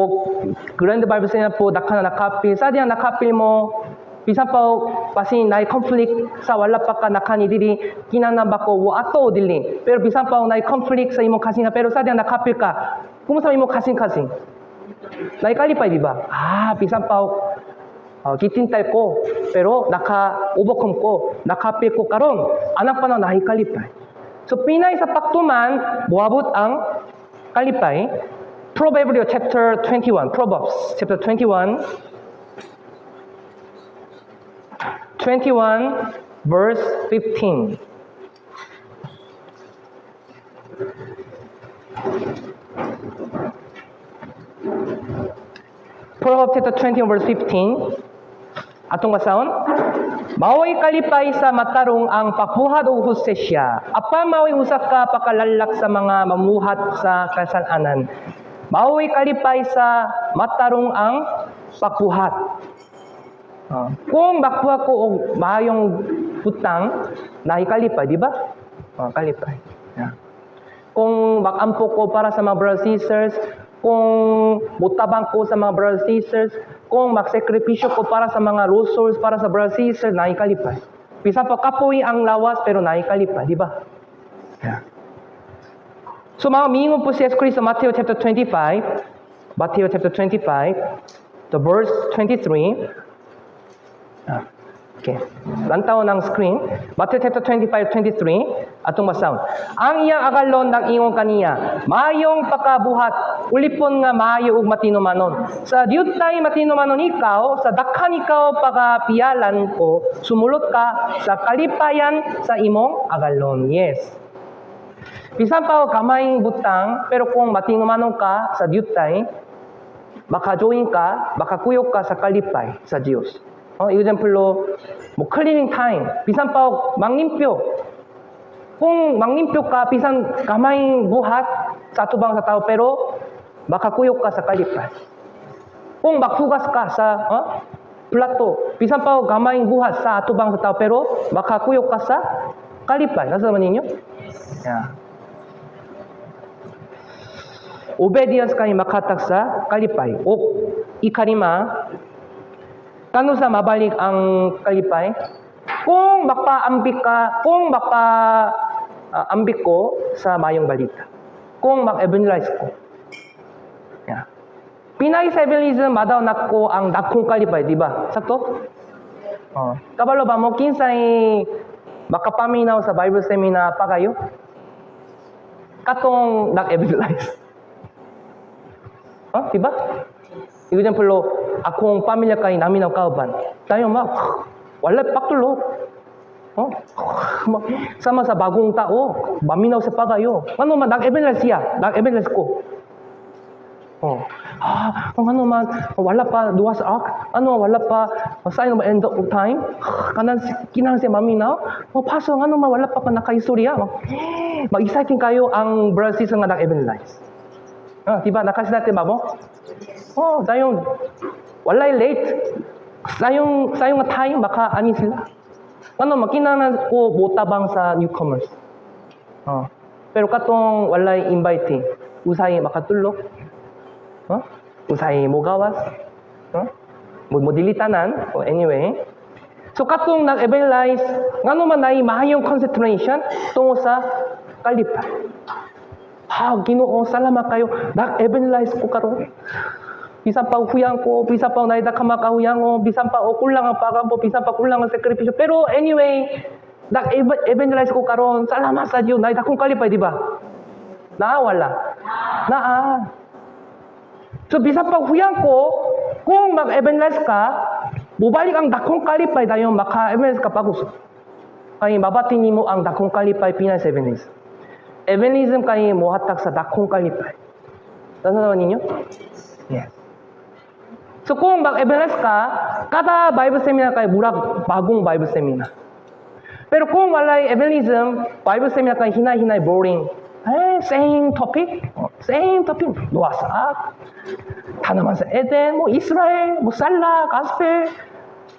Grand Bible Seminar po, daghan na nakapil. Sa diyang nakapil mo, bisan pa basin naay conflict sa wala pa ka nakani diri, kinahanglan ba ko wo ato o dili? Pero bisan pa naay conflict sa imong kasinga, pero sa diyang nakapil ka, kumusta imong kasing-kasing? Naay kalipay, di ba? Ah, bisan pa gitintal ko, pero naka-overcome ko, nakapil ko karon, anak pa na naay kalipay. So pinay sa pagtuman, moabot ang kalipay. Proverbs chapter 21, Proverbs chapter 21, 21 verse 15. Proverbs chapter 21 verse 15. Atong basahon. Maoy kalipay sa matarong ang pagbuhat og hustisya. Apan maoy usa ka pakalalak sa mga mamuhat sa kasalanan. Maoy kalipay sa matarong ang pagbuhat. Kung magbuhat ko og maayong butang, naay kalipay, di ba? Kalipay. Yeah. Kung magampo ko para sa mga brothers sisters, kung mutabang ko sa mga brothers sisters, kung magsakripisyo ko para sa mga lost souls, para sa brothers sisters, naay kalipay. Bisan pa kapoy ang lawas, pero naay kalipay, di ba? Yeah. So mga miingon po si Jesus Cristo, Matthew chapter 25, Matthew chapter 25, the verse 23. Ah, okay. Lantaw ng screen. Matthew chapter 25, 23. Atong basahon. Ang iyang agalon nag-ingon kaniya, "Maayong pakabuhat, ulipon nga maayo ug matinumanon. Sa diutay matinumanon ikaw, sa daghan ikaw pagapiyalan ko, sumulot ka sa kalipayan sa imong agalon." Yes. Bisan pa og gamayng butang, pero kung matinumanon ka sa diutay, maka-join ka, makakuyog ka sa kalipay sa Dios. Example, mo cleaning time, bisan pa og manglimpyo. Kung manglimpyo ka, bisan gamayng buhat sa atubang sa tao, pero makakuyog ka sa kalipay. Kung maghugas ka sa plato, bisan pa og gamayng buhat sa atubang sa tao, pero makakuyog ka sa kalipay. Nasa naman ninyo? Yeah. Obedience kay makahatag sa kalipay. O ikalima, kano sa mabalik ang kalipay? Kung magpaambit ka, kung magpa ambit ko sa mayong balita kung mag-evangelize ko. Yeah. Pinay sa evangelism, madaw nako ang dakong kalipay, di ba? Sakto? Oh. Kabalo ba mo kinsay makapaminaw sa Bible seminar pa kayo? Katong nag-evangelize. Oh, di ba? Example, akong pamilya kay naminaw kauban. Tayo ma, wala paktulog. Oh? Sama sa bagong tao, maminaw sa pagayo. Ano man, nag-evangelize siya, nag-evangelize ko. Oh. Ah, kung ano man, wala pa Noah's Ark, ano, wala pa sign of end of time, kanan kinahanglan siya maminaw. Oh, paso, ano man, wala pa pa nakaistorya. Mag-exciting kayo ang brother sister nga nag-evangelize. Ah, di ba? Nakasinati ba mo? Oh, dayon, walay late. Sayong, sayong nga time, maka ani sila. Ano, makinahanglan ko motabang sa newcomers. Oh. Pero katong walay inviting, usahay makatulog. Oh? Usahay mogawas. Oh? Mo dili tanan. Oh, anyway. So katong nag-evangelize, ngano man nay maayong concentration tungo sa kalipay. Ah, Ginoo, salamat kayo. Nag-evangelize ko karon. Bisan pa huyang ko, bisan pa naida ka makahuyang ko, bisan pa o kulang ang pagampo, bisan pa kulang ang sakripisyo. Pero anyway, nag-evangelize ko karon. Salamat sa Dios. Naida kong kalipay, di ba? Naa wala? Naa. So bisan pa huyang ko, kung mag-evangelize ka, mubalik ang dakong kalipay dayon maka-evangelize ka pag-usap. Kay mabati nimo ang dakong kalipay pinay sa evangelism. Evangelism kay mohatag sa dakong kalipay. Nasa ninyo? Yes. So kung mag-evangelize ka, kada Bible seminar kay murag bagong Bible seminar. Pero kung walay evangelism, Bible seminar kay hinay-hinay boring. Eh, same topic, oh, same topic. Noah's Ark, tanaman sa Eden, mo Israel, mo sala, gospel.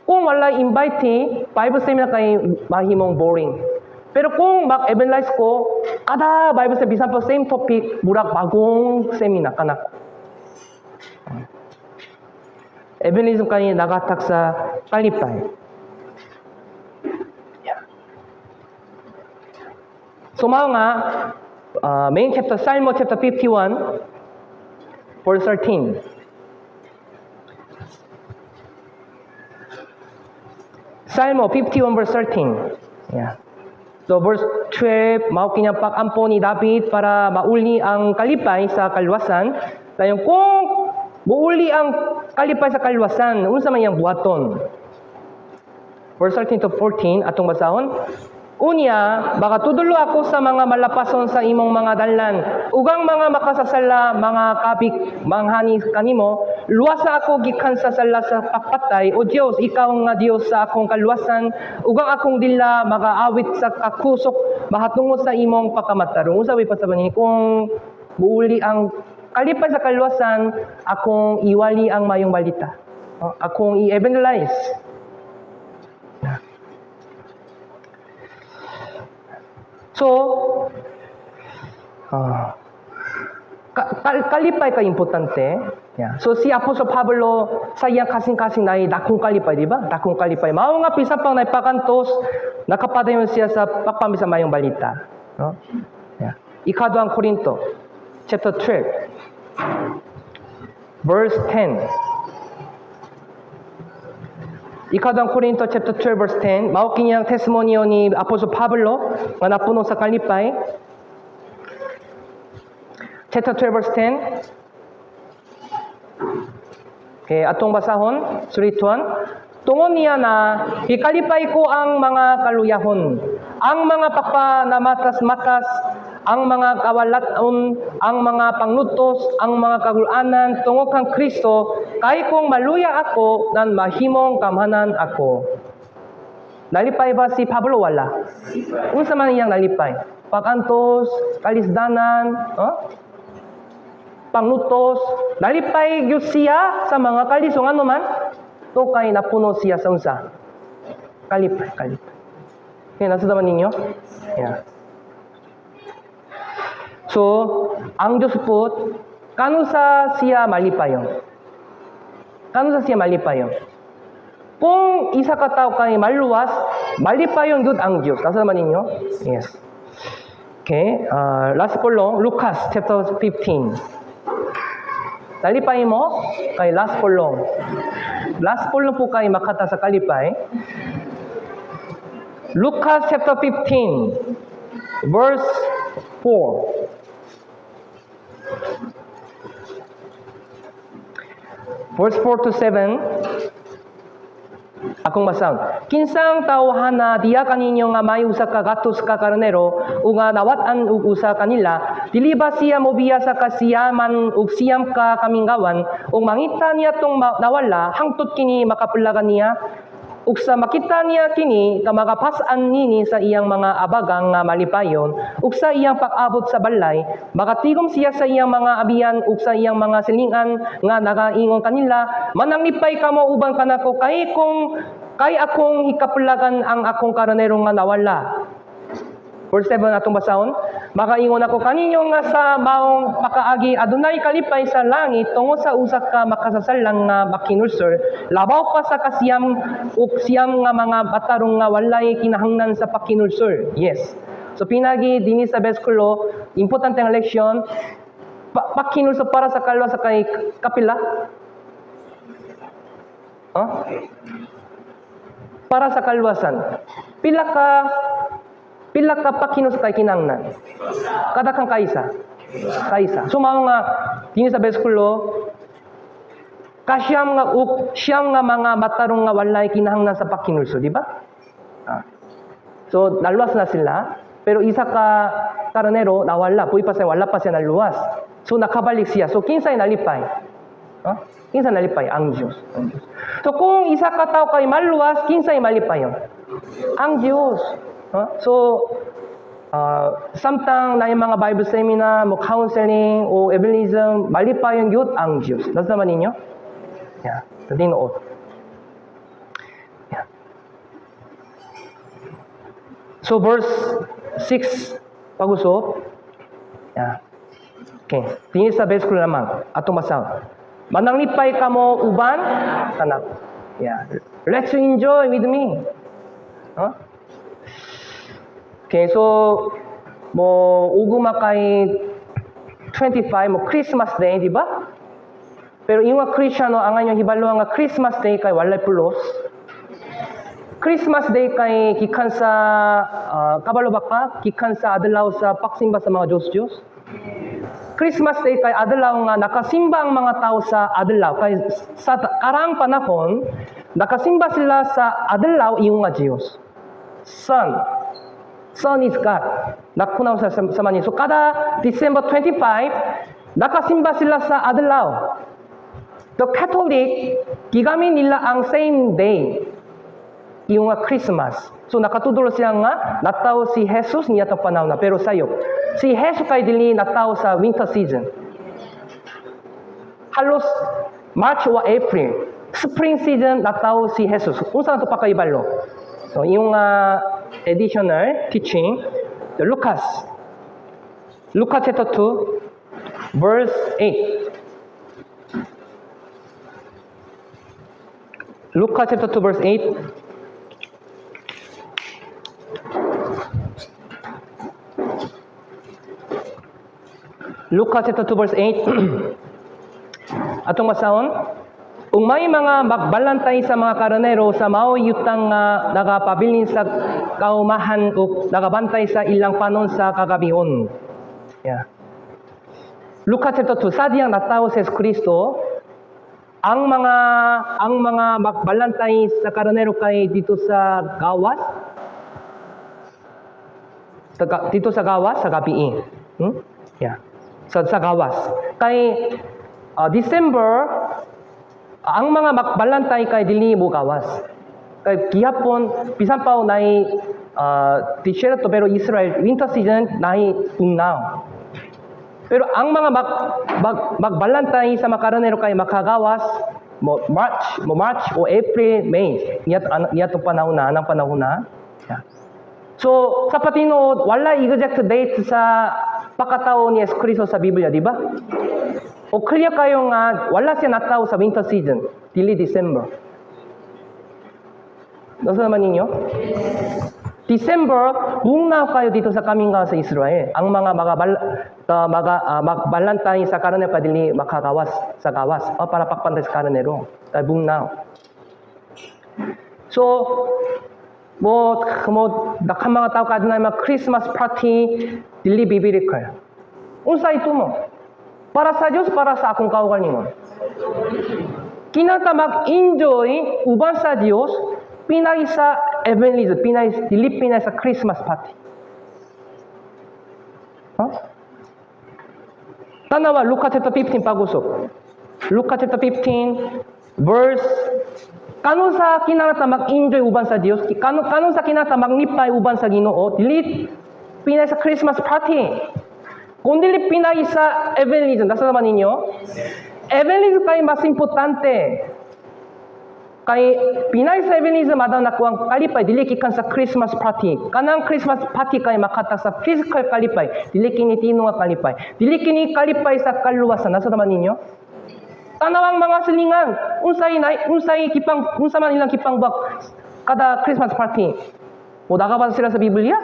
Kung walay inviting, Bible seminar kay mahimong boring. Pero kung mag-evangelize ko, kada Bible seminar, bisan pa same topic, murag bagong seminar kanako. Evangelism kay nagahatag sa kalipay. Yeah. So mao nga main chapter, Salmo chapter 51 verse 13. Salmo 51 verse 13. Yeah. So verse 12, mao kinyang pag-ampo ni David para mauli ang kalipay sa kaluwasan. Dayon kung muuli ang kalipay sa kaluwasan, unsa man iyang buhaton? Verse 13 to 14, atong basahon. Unya, makatudlo ako sa mga malapason sa imong mga dalan. Ug ang mga makasasala, mga kabig, manghani kanimo, luwasa ako gikan sa sala sa pagpatay. O Dios, ikaw nga Dios sa akong kaluwasan, ug ang akong dila magaawit sa kakusog mahatungod sa imong pagkamatarong. Unsa way pasabot ni kung muuli ang kalipay sa kaluwasan, akong iwali ang mayong balita. O, akong i-evangelize. So, kalipay ka importante. Yeah. So si Apostol Pablo sa iyang kasing-kasing naay dakong kalipay, di ba? Dakong kalipay. Mao nga bisan pang naipakantos, nakapadayon siya sa pagpambi sa mayong balita. No? Yeah. Ikaduhang Korinto, chapter 12, verse 10. Ikaduhang Korinto chapter 12 verse 10, mao kinyang testimonyo ni Apostol Pablo nga napuno sa kalipay. Chapter 12 verse 10. Okay, atong basahon, 3, 2, 1. Tungod niya na ikalipay ko ang mga kaluyahon, ang mga pagpanamatas-matas, ang mga kawalaton, ang mga panglutos, ang mga kagulanan tungod kang Kristo, kay kung maluya ako, nan mahimong gamhanan ako. Nalipay ba si Pablo? Wala. Unsa man iyang nalipay? Pagantos, kalisdanan, oh? Panglutos, nalipay gyud siya sa mga kalisod ano man, to kay napuno siya sa unsa? Kalipay, kalipay. Okay, nasa naman ninyo? Yeah. So, ang Diyos po, kanusa siya malipayon? Kanusa siya malipayon? Kung isa ka tao kay maluwas, malipayon gyud ang Diyos. Nasa naman ninyo? Yes. Okay, last pulong, Lucas chapter 15. Nalipay mo kay last pulong. Last pulong po kay makata sa kalipay. Lucas chapter 15, verse 4. Verse 4 to 7. Akong basahon. "Kinsang tawhana diha kaninyo nga may 100 ka karnero ug nga nawat-an og usa kanila, dili ba siya mobiya sa 99 ka kaminggawan ug mangita niya tong nawala hangtod kini makaplagan niya? Ug sa makita niya kini, kamakapas-an nini sa iyang mga abagang nga malipayon, ug sa iyang pag-abot sa balay, makatigom siya sa iyang mga abiyan ug sa iyang mga silingan nga nagaingon kanila, 'Mananglipay kamo uban kanako kay akong hikaplagan ang akong karnero nga nawala.'" Verse 7 atong basahon. "Makaingon ako kaninyo nga sa maong pakaagi adunay kalipay sa langit tungod sa usa ka makasasalang nga makinulsol labaw pa sa 99 nga mga matarong nga walay kinahanglan sa pakinulsol." Yes. So pinagi dinhi sa bersikulo, importante ang leksyon, pakinulsol para sa kalwa sa kay kapila. Huh? Para sa kalwasan. Pila ka pakinulsol kay kinahanglan? Kada kang kaisa. Kaisa. So mao nga dinhi sa bersikulo, 99 nga mga matarong nga walay kinahanglan sa pakinulsol, di ba? Ah. So naluwas na sila, pero isa ka karnero nawala, buhi pa siya, wala pa siya naluwas. So nakabalik siya. So kinsay nalipay? Huh? Kinsa nalipay? Ang Diyos. Ang Diyos. So kung isa ka tao kay maluwas, kinsay malipay? Ang Diyos. Huh? So samtang na yung mga Bible seminar, mo counseling o evangelism, malipayon gyud ang Diyos. Nasa naman ninyo? Yeah. Sa tinuod. Yeah. So verse 6 pag-usop. Yeah. Okay. Dinhi sa bersikulo lamang. Atong basahon. "Mananglipay kamo uban kanako." Yeah. Let's enjoy with me. Huh? Okay, so mo ugma kay 25 mo Christmas Day, di ba? Pero yung mga Kristiyano ang inyong hibalo nga Christmas Day kay walay pulos. Christmas Day kay gikan sa kabalo ba ka? Gikan sa adlaw sa pagsimba sa mga Diyos Diyos. Christmas Day kay adlaw nga nakasimba ang mga tao sa adlaw kay sa karang panahon nakasimba sila sa adlaw iyong nga Diyos. Sun. Sun is God. Nakunaw sa mani. So kada December 25 nakasimba sila sa adlaw. The Catholic gigamit nila ang same day yung nga Christmas. So nakatudlo siya nga natawo si Jesus niya itong panahon na pero sayo. Si Jesus kay dili natawo sa winter season. Halos March o April, spring season natawo si Jesus. Unsa na to pakaibalo? So yung additional teaching, the Lucas. Lucas chapter 2, verse 8. Lucas chapter 2, verse 8. Lucas chapter 2, verse 8. Atong basahon. "Ug may mga magbalantay sa mga karnero sa mao yutang nga nagapabilin sa kaumahan ug nagabantay sa ilang panon sa kagabihon." Yeah. Lucas chapter 2, sa diyang natawo si Jesu Kristo, ang mga magbalantay sa karnero kay dito sa gawas dito sa gawas sa gabi. Yeah. Sa gawas. Kay December ang mga magbalantay kay dili mo gawas. Kay gihapon bisan pa nay disyerto pero Israel winter season nay tugnaw. Pero ang mga magbalantay sa mga karnero kay makagawas mo March o April, May. Niya to panahon na, anang panahon na. Yeah. So sa patinuod wala exact date sa pagkatao ni Yesu Kristo sa Biblia, di ba? O clear kayo nga wala siya natawo sa winter season, dili December. Nasa naman ninyo? December, bugnaw kayo dito sa kaming sa Israel. Ang mga bal, mga magbalantay sa karnero pa dili makagawas sa gawas o para pagpantay sa karnero. Kay bugnaw. So, mo daghang mga tao kadto mga Christmas party, dili biblical. Unsa ito mo? Para sa Diyos, para sa akong kaugalingon. Kinata mag-enjoy uban sa Diyos, pinay sa evangelism, pinay, dili pinay sa Christmas party. Huh? Tanawa, Luka chapter 15 pag-usok. Luka chapter 15, verse. Kanunsa kinahanglan mag-enjoy uban sa Dios? Kanunsa kinahanglan maglipay uban sa Ginoo? Dili pinay sa Christmas party. Kung dili pinay sa evangelism, nasa naman ninyo? Evangelism kay mas importante. Kay pinay sa evangelism adang nakuha ang kalipay, dili gikan sa Christmas party. Kanang Christmas party kay makatag sa physical kalipay, dili kini tinuod nga kalipay. Dili kini kalipay sa kaluwasan. Nasa naman ninyo? Tanawang mga silingan, unsay nay unsay gipang unsa man ilang gipangbuhat kada Christmas party. 뭐 나가봐서 sila sa Biblia?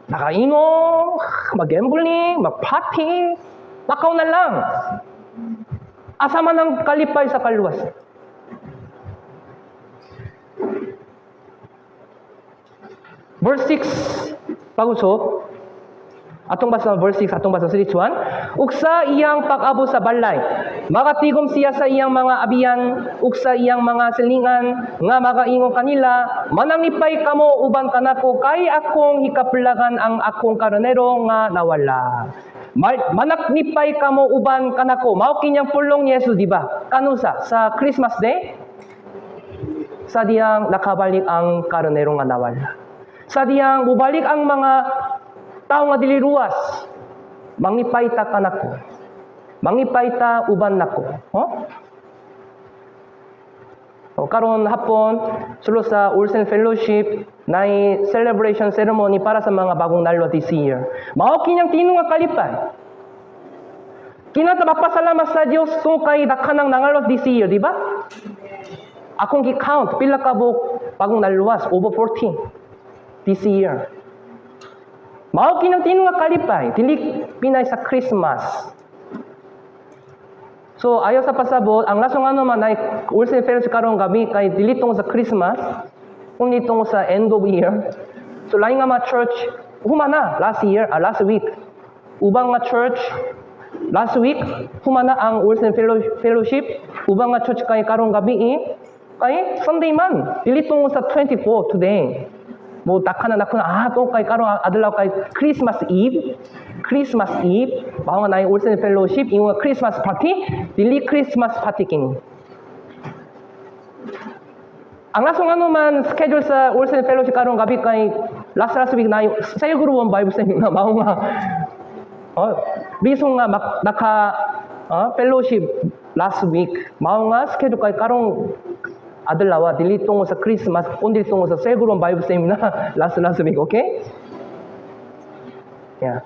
Nakainom, mag-gambling, mag-party, lakaw na lang. Asa man ang kalipay sa kaluwasan? Verse 6, pag-usok. Atong basa verse 6, atong basa 3, 1. Ug sa iyang pag-abot sa balay, makatigom siya sa iyang mga abiyan ug sa iyang mga silingan nga makaingon kanila, "Mananglipay kamo uban kanako kay akong hikaplagan ang akong karnero nga nawala. Managnipay kamo uban kanako." Mao kinyang pulong ni Jesus, di ba? Kanusa sa Christmas Day? Sa diyang nakabalik ang karnero nga nawala. Sa diyang mubalik ang mga tao nga dili ruwas, manglipay ta kanako. Manglipay ta uban nako. Huh? O, karon hapon, sulod sa All Saints Fellowship, na celebration ceremony para sa mga bagong naluwas this year. Mao kinyang tinuod nga kalipay. Kinata magpasalamat sa Dios kung kay daghan ang nangaluwas this year, di ba? Akong gi-count, pila ka buok bagong naluwas, over 14 this year. Mao kinang tinuod nga kalipay, dili pinay sa Christmas. So ayaw sa pasabot, ang rason ano man ay All Saints Fellowship karong gabi kay dili tungod sa Christmas, kundi tungod sa end of year. So lain nga mga church humana last year, last week. Ubang nga church last week humana ang All Saints Fellowship, ubang nga church kay karong gabi eh, kay Sunday man, dili tungod sa 24 today. Mo daghan na nako tungod kay karon adlaw kay Christmas Eve. Christmas Eve, mao nga naay All Saints Fellowship, ingon nga Christmas party, dili Christmas party kini. Ang rason ano man schedule sa All Saints Fellowship karong gabi kay last last week na cell group one Bible seminar, mao nga reason nga naka fellowship last week, mao nga schedule kay karong adlaw dili tungod sa Christmas kundi tungod sa cell group one Bible seminar last last week, okay? Yeah.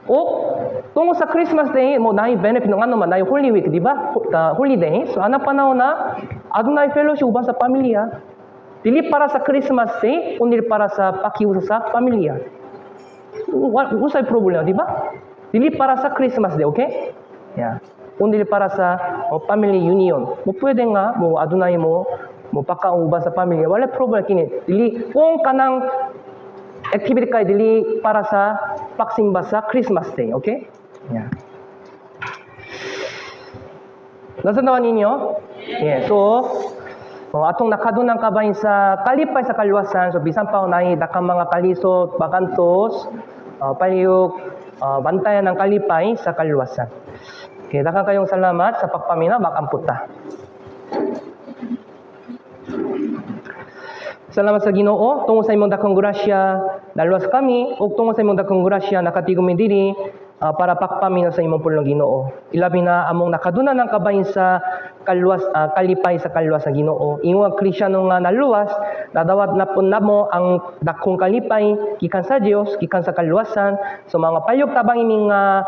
O tungod sa Christmas Day mo naay benefit ng ano man naay Holy Week, di ba? Holiday. So ana panahon na adunay fellowship uban sa pamilya. Dili para sa Christmas Day, kundi para sa pakiusa sa pamilya. Unsay problema, di ba? Dili para sa Christmas Day, okay? Yeah. Kundi para sa family union. Mo pwede nga mo adunay mo pakaon uban sa pamilya. Wala problema kini. Dili kung kanang activity kay dili para sa pagsimba sa Christmas Day, okay? Yeah. Nasa naman ninyo? Yeah. So, atong nakadunang kabahin sa kalipay sa kaluwasan, so bisan pa naay daghang mga kalisod, bagantos, palihug bantayan ng kalipay sa kaluwasan. Okay, daghan kayong salamat sa pagpaminaw, mag-ampo ta. Salamat sa Ginoo tungod sa imong dakong grasya naluwas kami ug tungod sa imong dakong grasya nakatigom mi diri para pagpaminaw sa imong pulong, Ginoo. Ilabi na among nakaduna ng kabahin sa kaluwas, kalipay sa kaluwas sa Ginoo. Ingon ang Kristyano nga naluwas, nadawat na pud namo ang dakong kalipay gikan sa Dios, gikan sa kaluwasan. So mga palihug tabang ini nga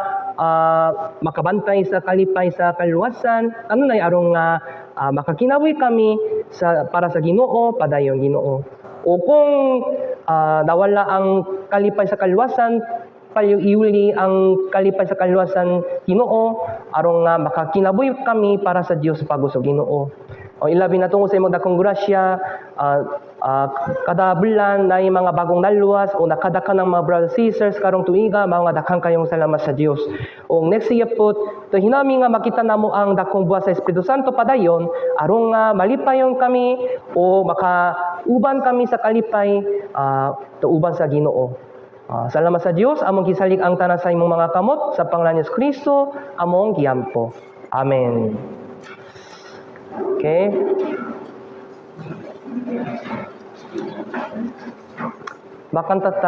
makabantay sa kalipay sa kaluwasan, ano nay aron nga makakinabuhi kami sa para sa Ginoo, padayon, Ginoo. O kung nawala ang kalipay sa kaluwasan, iuli ang kalipay sa kaluwasan, Ginoo, aron nga makakinabuhi kami para sa Dios pagos Ginoo. O ilabi na tungod sa imong dakong grasya, kada bulan na mga bagong naluwas o nakadaka ng mga brothers sisters karong tuiga, mga daghang kayong salamat sa Dios. O next year po, to hinami nga makita namo ang dakong buhat sa Espiritu Santo padayon aron nga malipayon kami o makauban kami sa kalipay tuuban sa Ginoo. Salamat sa Dios, among gisalig ang tanan sa imong mga kamot sa pangalan ni Kristo, among giampo. Amen. Okay. Makanta ta.